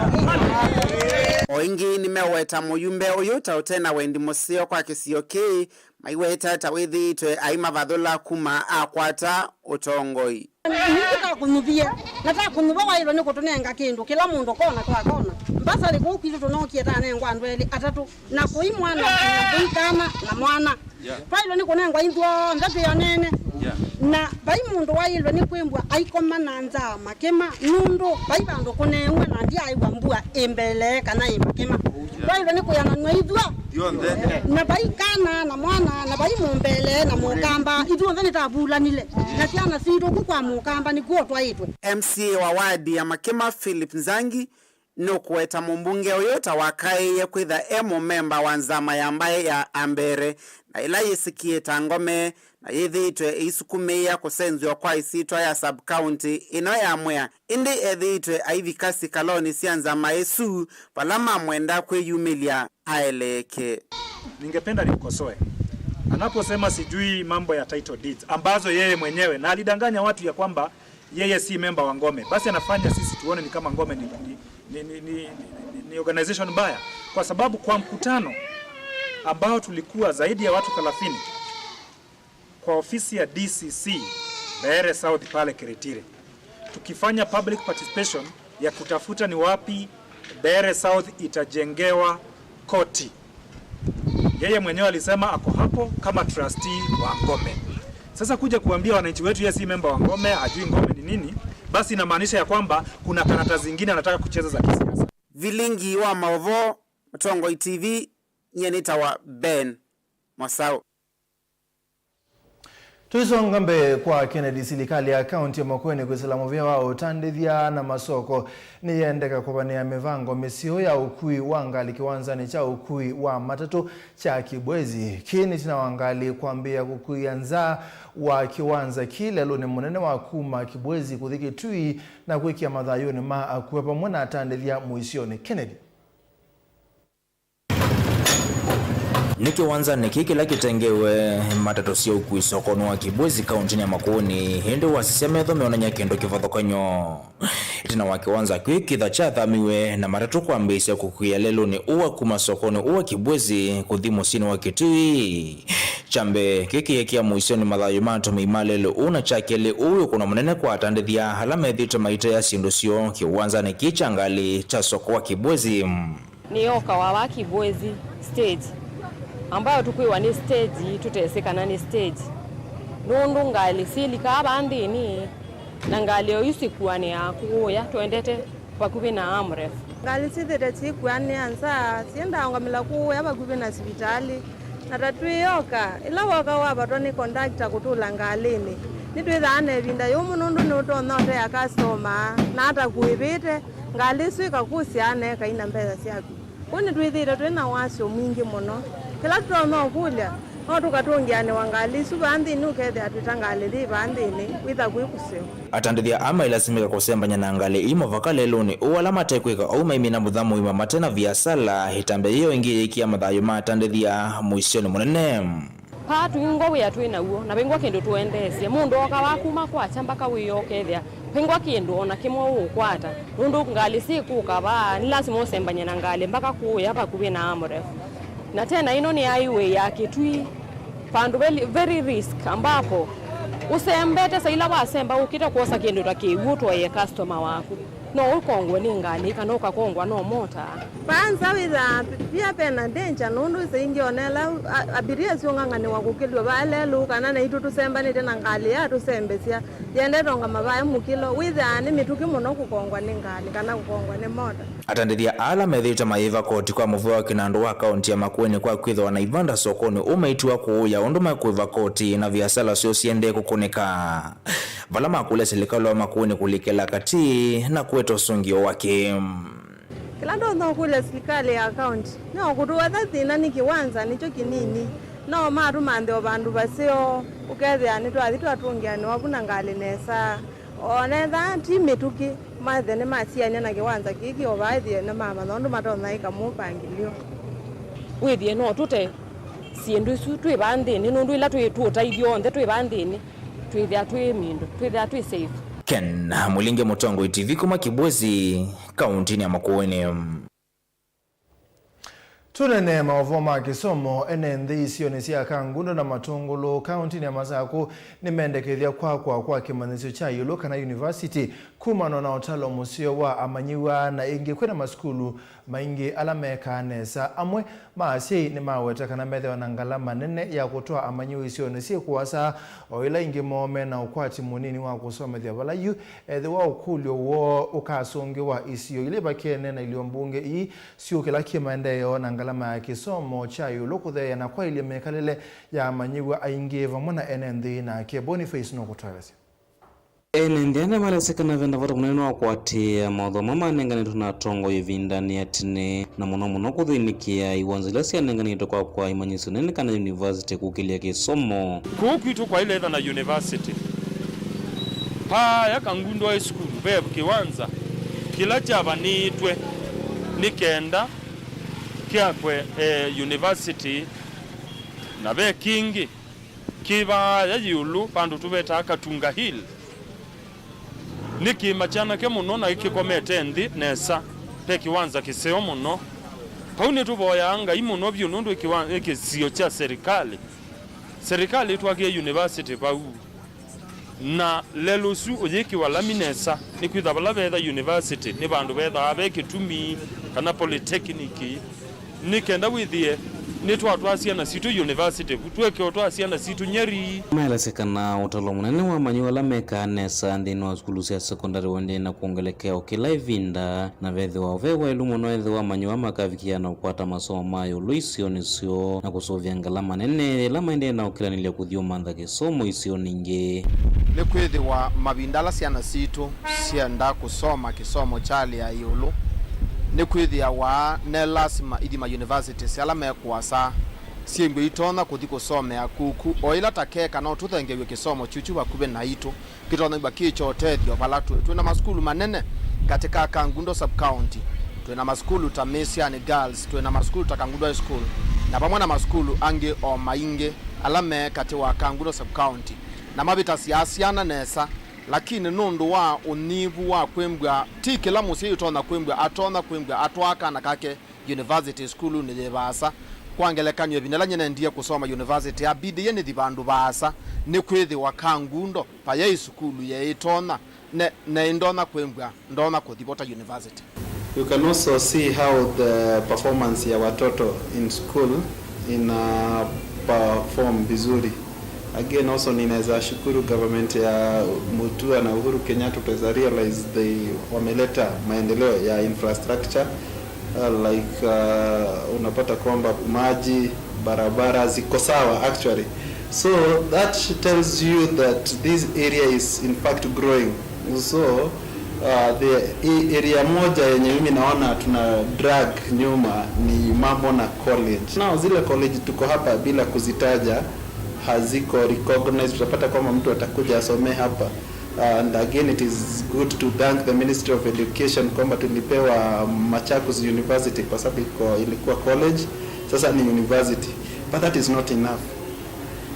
O ĩngĩ nĩmeweta mũyumbe ũyũ ta ũte na wendi mũseo kwa kĩsio kĩĩ, maiweta ta wĩthĩĩtwe aimavathũla kuma akwata ũtongoi. Nĩtakũnyuvie, na takũnyuva waĩlwe nĩ kũtũnenga kĩndũ, kĩla mũndũ kona kwa kona. Mbasarĩ kũu kwitũ tũnookie tanengwa andũ elĩ atatũ, na kũi mwana, na kũi kana, na mwana. Yeah. Twaĩlwe nĩ kũnengwa ithyonthe twĩanene. Yeah. Na vai mũndũ waĩlwe nĩ kwĩmbwa aikoma na nzaa Makema, nũndũ vai vandũ kũneew'a na ndyaĩw'a mbua ĩ mbele kana ĩ Makema. Yeah. Twaĩlwe nĩ kwĩananw'a ithwa. Yonthe. Na vai kana na mwana, na vai mũmbele na mũkamba, ithyonthe nĩtavulanile. Na syana sitũ ku kwa mũkamba nĩkw'o twaĩtwe. M C A wa wadi ya Makema, Philip Nzangi, nũkũweta mũmbunge ũyũ ta wakaĩĩe kwĩtha e mũmemba wa nzama ya mbaĩ ya Ambere, na ĩla yĩsĩkĩe ta ngome, na yĩthĩĩtwe ĩisukumĩĩa kũsenzw'a kwa ĩsyĩtwa ya sub-county ĩno ya Mwea, ĩndĩ ethĩĩtwe aivika sikalonĩ sya nzama ĩsu vala mamwenda kwĩyumĩlya aeleeke. Ningependa nimkosoe anaposema sijui mambo ya title deeds ambazo yeye mwenyewe, na alidanganya watu ya kwamba yeye si memba wa Ngome, basi anafanya sisi tuone ni kama Ngome ni, ni, ni, ni, ni, ni organization mbaya, kwa sababu kwa mkutano ambao tulikuwa zaidi ya watu thelathini kwa ofisi ya D C C Mbeere South pale Kiritiri, tukifanya public participation ya kutafuta ni wapi Mbeere South itajengewa koti. Yeye mwenyewe alisema ako hapo kama trustee wa Ngome. Sasa kuja kuambia wananchi wetu yeye si memba wa Ngome, hajui Ngome ni nini, basi inamaanisha ya kwamba kuna karata zingine anataka kucheza za kisiasa. Vilingi wa maũvoo, Mũtongoi T V, nyie nĩtawa Ben Mosau. Tũisonga mbee kwa Kennedy, silikalĩ ya kaunti ya Makueni kwĩsĩla mũvĩa wa ũtandĩthya na masoko nĩyendeka kũvanĩa mĩvango mĩseo ya ũkui wa ngalĩ kĩwanzanĩ kya ũkui wa matatũ kya Kibwezi. Kĩĩ nĩ ĩtina wa ngalĩ kwambĩĩa kũkuĩa nza wa kĩwanza kĩ lelũnĩ mũnene wa kuma Kibwezi kũthi Kitui na kwĩkĩa mathayũnĩ ma akua vamwe na atandĩthya mũisyonĩ. Kennedy. Nĩ kĩwanzanĩ kĩĩ kĩla kĩtengewe matatũ sya ũkui sokonĩ wa Kibwezi, kauntinĩ ya Makueni, ĩndĩ wasisya metho meonany'a kĩndũ kĩvathũkany'o. Ĩtina wa kĩwanza kĩĩ kwĩthwa kyathamiwe na matatũ kwambĩĩsya kũkuĩa lelũnĩ ũũ wa kuma sokonĩ ũũ wa Kibwezi kũthi mũsyĩnĩ wa Kitui. Kya mbee, kĩĩ kĩyĩkĩa mũisyonĩ mathayũ ma atũmĩi ma lelũ ũũ, na kya kelĩ, ũũ wĩ ũkũno mũnene kwa atandĩthya ala methĩĩtwe maitaya syĩndũ syoo kĩwanzanĩ kĩĩ kya ngalĩ kya soko wa Kibwezi. Nĩyokawa wa Kibwezi stage, ambayo tũkwĩwa nĩ stage, tũtesĩ kana nĩ stage, nũndũ ngalĩ syĩlikaa vaa nthĩnĩ, na ngalĩ o isu sikuanĩaa kũũya, twendete vakuvĩ na Amref. Ngalĩ syĩthĩte syĩkuanĩa nza, syĩndaũngamĩla kũũya vakuvĩ na sivitalĩ. Na ta twĩyoka, ĩla woka wavatwa nĩ kondakta kũtũla ngalĩnĩ, nĩtwĩthaa na ĩvinda yũmũ nũndũ nũtonya ũtea kastoma na atakuĩvĩte, ngalĩ ĩsu ĩkakũsyaa na ĩkaina mbesa syaku. Kwoou nĩtwĩthĩĩtwe twĩ na wasyo mwingĩ mũno. Kĩla tũtonya ũkũlya, no tũkatũngĩanĩwa ngalĩ isu vaa nthĩnĩ, ũkethĩa twĩta ngalĩ yĩ vaa nthĩnĩ wĩtha kwĩ kũseo. Atandĩthya aa mailasimĩka kũsembany'a na ngalĩ ii mũvaka lelũnĩ ũũ, ala matekwĩka ũu maimina mũtha mũima mate na viasala. Ĩtambya yĩĩ ĩngĩ yĩkĩa mathayũ ma atandĩthya mũisyonĩ mũnene. Paa twingwa wĩa twĩ naw'o, na vingwa kĩndũ tũendeesye. Mũndũ ooka wa kuma kwakya mbaka wĩoo ũkethĩa vingwa kĩndũ o na kĩmwe ũũkwata, nũndũ ngalĩ syĩkũka vaa, nĩ lasima ũsembany'e na ngalĩ mbaka kũũya vakuvĩ na Amref. Na tena ĩno nĩ highway ya Kitui, vandũ very, very risk, ambapo ũsembete, saa ila wasemba ũkĩte kwosa kĩndũ ta kĩw'ũ ũtwaĩe customer waku, no ũkongwe nĩ ngalĩ kana ũkakongwa no mota. Vaa nza wĩthaa pia pena danger, nũndũ saa ingĩ ona ĩla a-, abiria syũng'ang'anĩwa kũkĩlw'a vaa lelũ, kana naitũ tũsembanĩte na ngalĩ yatũsembesya yendete ũngama vaa mũkĩlo, wĩthaa nĩ mĩtũkĩ mũno kũkongwa nĩ ngalĩ kana kũkongwa nĩ mota. Atandĩthya ala methĩĩtwe mayĩva koti kwa mũvĩa wa kĩnandũ wa kaunti ya Makueni kwa kwĩthĩwa na ivanda sokonĩ ũũ maitiwa kũũya ũndũ mekũĩva koti na viasala syoo siendee kũkũnĩka, vala makũlya silikalĩ wa Makueni kũlikĩla katĩ na kũete ũsũngĩo wake. Kĩla ndonya ũkũlya silikalĩ ya kaunti nĩ o kũtũwetha thĩna nĩ kĩwanza nĩkyo kĩnini, no matũmanthe o vandũ vaseo, ũkethĩa nĩtwathi twatũngĩanĩwa vu na ngalĩ nesa. O na ethĩwa ti mĩtũkĩ, mathe nĩmasiany'a na kĩwanza kĩĩ kĩ o vaa, ethĩwe nĩmamanya ũndũ matonya ĩka mũvangĩlyo. Wĩthĩe no tũte syĩndũ isu twĩ vaa nthĩnĩ, nũndũ ĩla twĩ tũũtaithyo onthe twĩ vaa nthĩnĩ, twĩthĩa twĩ mindo, twĩthĩa twĩ safe. Ken Mũlinge, Mũtongoi T V, kuma Kibwezi, kauntinĩ ya Makueni. Tũnene maũvoo ma kĩsomo. Ene nthĩ isionĩ sya Kangundo na Matũngũlũ, kauntinĩ ya Masakũ, nĩmendekethya kwakwa kwa kĩmanyĩsyo kya ĩũlũ kana yunivasiti kumana na ũtalo mũseo wa amanyĩw'a, na ĩngĩ kwĩna masukulu maingĩ ala mekaa nesa. Amwe ma asyai nĩmaweta kana methĩwa na ngalama nene ya kũtwaa amanyĩw'a isionĩ syĩ kũasa, o ĩla ĩngĩ moo mena ũkwati mũnini wa kũsomethya vala yu. Ethĩwa ũkũlyo woo ũkasũngĩwa, isio ilĩ vakeene na ilio mbunge ii syũkĩla kĩ maendeeo na ngalama ya kĩsomo kya ĩũlũ kũtheea na kwaĩlya mĩkalĩle ya amanyĩw'a aingĩ vamwe na ene nthĩ nake. Boniface nũkũtũelesya. Ene nthĩ aa nĩmalesĩ kana ve na vata mũnene wa kũatĩĩa mawatho ala manenganĩtwe na atongoi ĩvindanĩ ya tene, na mũno mũno kũthĩnĩkĩa iwanza ila syanenganĩtwe kwa kwa imanyĩsyo nene kana yunivasĩtĩ kũkĩlya kĩsomo. Kũu kwitũ kwaĩle ĩtha na yunivasĩtĩ. Paaya Kangundo High School ve kĩwanza kĩla kyavanĩtwe nĩ kenda kyakwe, eh, yunivasĩtĩ, na ve kĩngĩ kĩ vaaya ĩũlũ vandũ tũvetaa Katunga Hill. Nĩ kĩĩma kyanake mũno na kĩkomete nthĩ nesa, ve kĩwanza kĩseo mũno. Vau nĩtũvoyaa Ngai mũno vyũ nũndũ ĩ kĩwa-, ĩ kĩsio kya serikali. Serikali ĩtwakĩe yunivasĩtĩ vau. Na lelũ ũsu ũyĩkĩwa lami nesa, nĩkwĩtha vala vetha yunivasĩtĩ nĩ vandũ vethaa ve kĩtumi, kana polytechnic, nĩ kenda wĩthĩe Nĩtwatwaa syana sitũ yunivasĩtĩ vu, twĩke ũtwaa syana sitũ Nyeri. Maelesya kana ũtalo mũnene wa amanyĩw'a ala mekaa nesa nthĩnĩ wa sukulu sya sekondalĩ ũendee na kwongelekea o kĩla ĩvinda, na vethĩwa ve waĩlu mũno ethĩwa amanyĩw'a makavikĩa na kũkwata masomo ma ĩũlũ isionĩ syoo na kũsũvĩa ngalama nene yĩla maendee na ũkĩlanĩlya kũthi ũmantha kĩsomo isionĩ ingĩ. Nĩkwĩthĩwa mavinda ala syana sitũ syenda kũsoma kĩsomo kya hali ya ĩũlũ, nĩkwĩthĩawa ne lasima ithi mayunivasĩtĩ ala me kũasa syĩmbwe itonya kũthi kũsomea kuku, o ĩla ta keka no tũthengeew'e kĩsomo kyuku vakuvĩ naitũ. Kĩtonyethw'a kĩ kya ũtethyo vala twĩ. Twĩ na masukulu manene katĩ ka Kangundo Sub-County. Twĩ na masukulu ta Mĩsyani Girls, twĩ na masukulu ta Kangundo High School, na vamwe na masukulu angĩ o maingĩ ala me katĩ wa Kangundo Sub-County, na mavĩtasya syana nesa, lakini nũndũ wa ũnyivu wa kwĩmbwa, ti kĩla mũsyai ũtonya kwĩmbwa, atonya kwĩmbwa atwaa kana kake yunivasĩtĩ sukulunĩ yĩ vaasa. Kwa ngelekany'o, ĩvinda yĩla nyie nendie kũsoma yunivasĩtĩ, yambindĩie nĩthi vandũ vaasa, nĩkwĩthĩwa Kangundo vayai sukulu yeĩtonya, ne, neĩ ndonya kwĩmbwa, ndonya kũthi vo ta yunivasĩtĩ. You can also see how the performance ya watoto in school ina perform vizuri. Again, also ninaweza shukuru government ya Mutua na Uhuru Kenyatta, utaweza realize they wameleta maendeleo ya infrastructure, uh, like, uh, unapata kwamba maji, barabara ziko sawa actually. So that tells you that this area is in fact growing. So, uh, the a-, area moja yenye mimi naona tuna drag nyuma ni mambo na college. Now zile college tuko hapa bila kuzitaja, haziko recognized. Utapata kwamba mtu atakuja asomee hapa. Uh, and again, it is good to thank the Ministry of Education kwamba tulipewa Machakos University kwa sababu iko, ilikuwa college, sasa ni university. But that is not enough.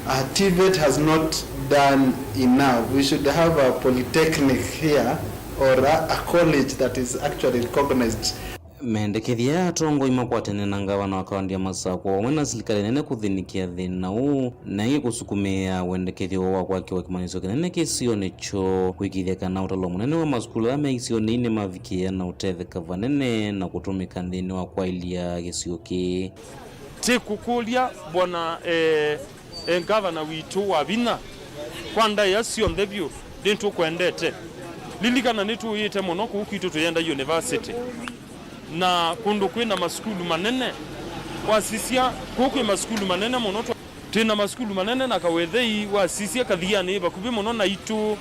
Uh, TVET has not done enough. We should have a polytechnic here or a, a college that is actually recognized. Mendekethya aya atongoi makwatene na ngavana wa kaunti ya Masakũ vamwe na silikalĩ nene kũthĩnĩkĩa thĩna ũũ, na ĩngĩ kũsukumĩĩa wendekethyo wa kwakĩwa kĩmanyĩsyo kĩnene kĩsionĩ kyoo, kũĩkĩĩthya kana ũtalo mũnene wa masukulu ala me isionĩ ii nĩmavikĩĩa na ũtetheka vanene na kũtũmĩka nthĩnĩ wa kwaĩlya kĩsio kĩĩ. Tĩkũkũlya bwana, eh, eh, ngavana witũ wa vinya, kwa ndaĩa syonthe vyũ, nĩtũkwendete. Lilikana nĩtũĩte mũno kũu kwitũ tũyenda yunivasĩtĩ. Na kũndũ kwĩ na masukulu manene, wasisya, kũu kwĩ masukulu manene mũno. Twa-, twĩ na masukulu manene na Kawethei, wasisya Kathiani vakuvĩ mũno naitũ,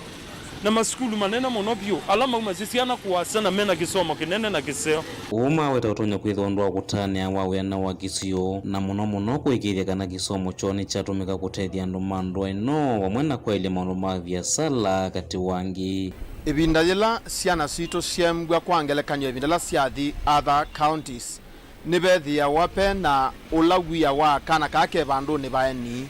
na masukulu manene mũno vyũ, ala maumasya syana kũasa na mena kĩsomo kĩnene na kĩseo. Ũũ maweta ũtonya kwĩthĩwa ũndũ wa kũtanĩa wa wĩana wa kĩsio, na mũno mũno kũĩkĩĩthya kana kĩsomo kyoo nĩkyatũmĩka kũtethya andũ ma ndũa ĩno, vamwe na kwaĩlya maũndũ ma viasala katĩ wa angĩ. Ĩvinda yĩla syana sitũ syeembwa, kwa ngelekany'o, ĩvinda yĩla syathi other counties, nĩvethĩawa ve na ũla wia wa kana kaa ke vandũnĩ vaeni,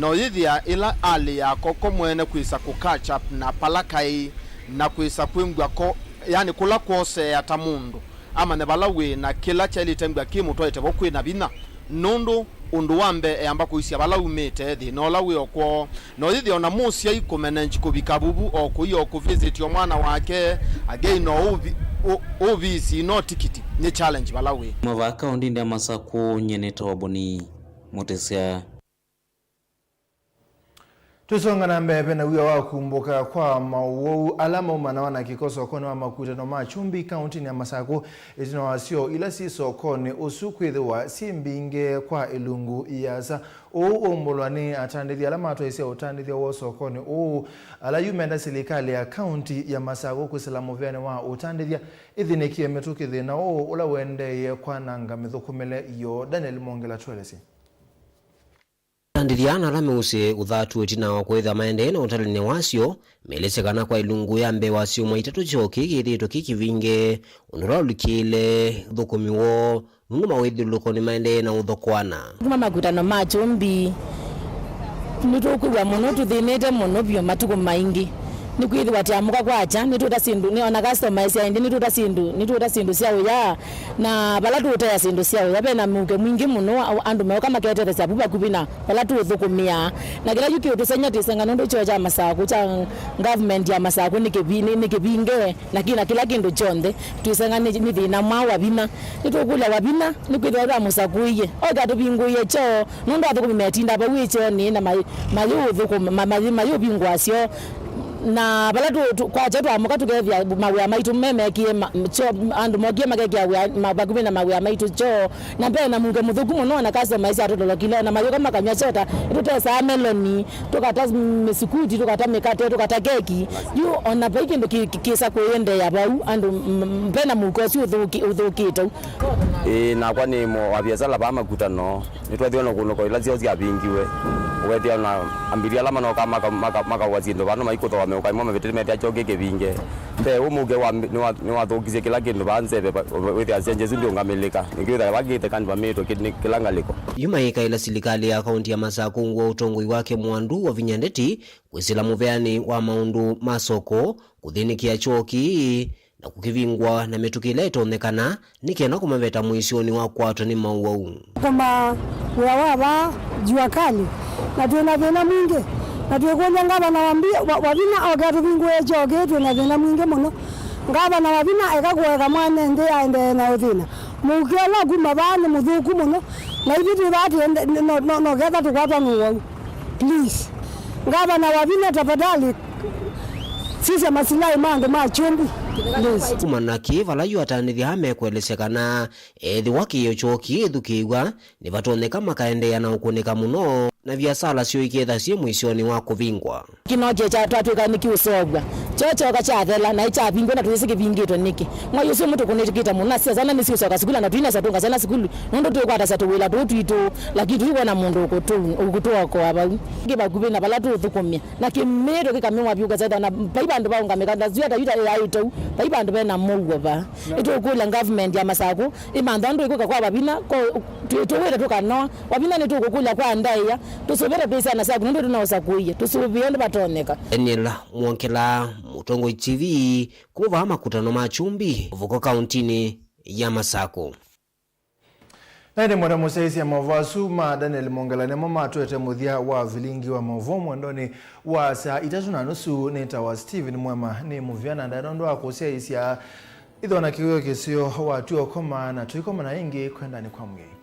na ũyĩthĩa ĩla alĩ yako ko mwene kwĩsa kũ catch up na pala kaĩ, na kwĩsa kwĩmbwa ko, yani kũla kwoseea ta mũndũ amanye vala wĩ na kĩla kyaĩlĩte mbwa kĩmũtwaĩte vo kwĩ na vinya, nũndũ ũndũ wa mbee eamba kũisya vala umĩte, thĩna ũla wĩ o kwoo. No yĩthĩa ona mũsyai kũmanage kũvika vuvu o kũi o kũvisit o mwana wake, again no ũvi-, ũ-, ũvisi no tikiti, nĩ challenge vala wĩ. Kuma vaa kaũndĩnĩ ya Masakũ, nyie nĩtawa Boni Mũtĩsya. Tũisonga na mbee, ve na wia wa kumbũka kwa maũwau ala maumanawa na kĩko sokonĩ wa Makutano ma Kyumbi kaũntĩnĩ ya Masakũ, ĩtina wa syoo ila syĩ sokonĩ ũsu kwĩthĩwa syĩ mbingĩ kwa ĩlungu iasa. Ũu ũmbũlwa nĩ atandĩthya ala matwaĩsye ũtandĩthya woo sokonĩ ũũ, ala yu menda silikalĩ ya kaũntĩ ya Masakũ kwĩsĩla mũvĩanĩ wa ũtandĩthya ĩthĩnĩkĩe mĩtũkĩ thĩna ũũ ũla ũendeeye kwananga mĩthũkũmĩle yoo. Daniel Mongela twelesye. Atandĩthya ana ala meusĩ ũthatu ĩtina wa kwĩthwa maendee na ũtalĩnĩ wasyo, meelesya kana kwa ĩlungu ya mbee wa syumwa itatũ kyoo kĩĩ kĩthĩĩtwe kĩ kĩvinge, ũndũ ũla ũlikĩĩle ũthũkũmi woo nũndũ mawĩthyũlũlũko nĩmaendee na ũthokoana. Kuma Makutano ma Kyumbi, nĩtũkwĩw'a mũno tũthĩnĩte mũno vyũ matukũ maingĩ. Nĩkwĩthĩwa tũamũka kwakya, nĩtũũta syĩndũ, nĩ ona customers aingĩ, nĩtũũta syĩndũ, nĩtũũta syĩndũ sya ũya, na vala tũũtea syĩndũ sya ũya, ve na mũuke mwingĩ mũno, a-, andũ meũka maketetheesya vu vakuvĩ na vala tũũthũkũmĩaa. Na kĩla yu kĩũtũseng'a, twĩseng'a nũndũ kyoo kya Masakũ, kya government ya Masakũ nĩ kĩvi-, nĩ, nĩ kĩvinge, na kĩna kĩla kĩndũ kyonthe. Twĩseng'a nĩ, nĩ thĩna mwaũ Wavina. Nĩtũkũlya Wavina, nĩkwĩthĩwa twamũsakũie oke atũvingũĩe kyoo, nũndũ athũkũmi metinda vau ĩkyoonĩ na mayĩ-, mayĩũthũkũma, ma-, mayĩ-, mayĩũvingũa syoo. Na vala tũ-, tũ-, kwakya twamũka tũkethĩa mawĩa maitũ me mekĩe ma-, kyoo, andũ mokie makekĩa wĩa ma-, vakuvĩ na mawĩa maitũ kyoo. Na mbee na mũuke mũthũku mũno, na customers atũtolokile, ona mayũka makanyw'a soda, nĩtũtesaa meloni, tũkata mĩsukuti, tũkata mĩkate, tũkata keki. Yu ona vai kĩndũ kĩ-, kĩ-, kĩsa kũendeea vau, andũ m-, m-, ve na mũuke ũsu ũthũki-, ũthũkĩte. Ĩĩ, nakwa nĩ mo wa viasala vaa Makutano. Nĩtwethĩwe na kũnũko ila syoo syavingiwe. Ũkethĩa na ambĩlya ala manoka maka-, maka-, makaũa syĩndũ vano maikũthooa meũka ĩmwe mavĩtĩte methĩa kyoo kĩ kĩvinge. Mbee, ũmũke wa, nĩwa-, nĩwathũkisye kĩla kĩndũ vaa nzeve, va-, wĩthĩa sya Jesu ndĩũngamĩlĩka. Nĩkwĩthĩa vakĩte kandi vamĩĩtwe kĩ-, nĩ kĩla ngalĩko. Yu mayĩkaĩla silikalĩ ya kaunti ya Masakũ ngũa ũtongoi wake mwandu wa vinya ndeti kwĩsĩla mũveanĩ wa maũndũ ma soko, kũthĩnĩkĩa kyoo kĩĩ, na kũkĩvingwa na mĩtũkĩ ĩla ĩtonyekana, nĩ kenda kũmaveta mũisyonĩ wa kwatwa nĩ mauwau. Kũma wĩa wa vaa jua kali, na twĩ na thĩna mwingĩ, na twĩkũlya ngavana wa mbi-, wa, wa vinya oke atũvingũĩe kyoo kĩĩ, twĩ na thĩna mwingĩ mũno. Ngavana wa vinya eka kũeka mwene nthĩ aendee na ũthĩna. Mũuke ũla kuma vaa nĩ mũthũku mũno, na ithyĩ twĩ vaa tũende-, no, no, no ketha tũkwatwa nĩ ũwau. Please. Ngavana wa vinya, tafadhali, sisya masilahi ma andũ ma Kyumbi. Please. Kumana na kĩĩ, vala yu atanĩthya mekwelesya kana ethĩwa kĩĩo kyoo kĩĩthukĩĩw'a, nĩvatonyeka makaendeea na ũkũnĩka mũno, na viasala syoo iketha syĩ mũisyonĩ wa kũvingwa. Kĩnokye kya twatw'ĩka nĩkĩũseũvw'a. Kyoo kyoka kyathela, na kyavingwa, na tũyĩsĩ kĩvingĩtwe nĩkĩ. Mwai ũsu ũmwe tũkũnĩkĩte mũno, na sya syana nĩsiũsyoka sukulu, na tũinesa tũnga syana sukulu, nũndũ tũikwatasa tũwĩla tũũ twitũ, lakini tũikwona mũndũ ũkũtũ-, ũkũtũokoa vau. Kĩ vakuvĩ na vala tũũthũkũmĩa, na kĩmĩĩto kĩkamĩwa vyũ, ũkasethwa na vai vandũ vaũngamĩka, na syũa ta yu ta yaĩte ũu, vai vandũ ve na mũuo vaa. Nĩtũkũlya government ya Masakũ ĩmantha ũndũ ĩkwĩka kwa Wavina, ko-, twĩ-, tũwĩte tũkanoa. Wavina nĩtũkũkũlya kwa ndaĩa, tũsũvĩe ta twĩ syana syaku, nũndũ tũnaũsakũie. Tũsũvĩe ũndũ vatonyeka. Daniel Mwongela, Mũtongoi T V, kuma vaa Makutano ma Kyumbi, Ũvoko kauntinĩ ya Masakũ. Na ĩndĩ mwenda mũsyaĩĩsya maũvoo asu ma Daniel Mwongela nĩmo matũete mũthya wa vilingi wa maũvoo mwendonĩ wa saa itatũ na nusu. Nĩtawa Stephen Mwema, nĩ mũvea na ndaĩ nũndũ wa kũsyaĩĩsya. Ĩthĩwa na kĩwĩo kĩseo watw'a ũkoma, na tũikomana ĩngĩ kwendanĩ kwa Mwĩai.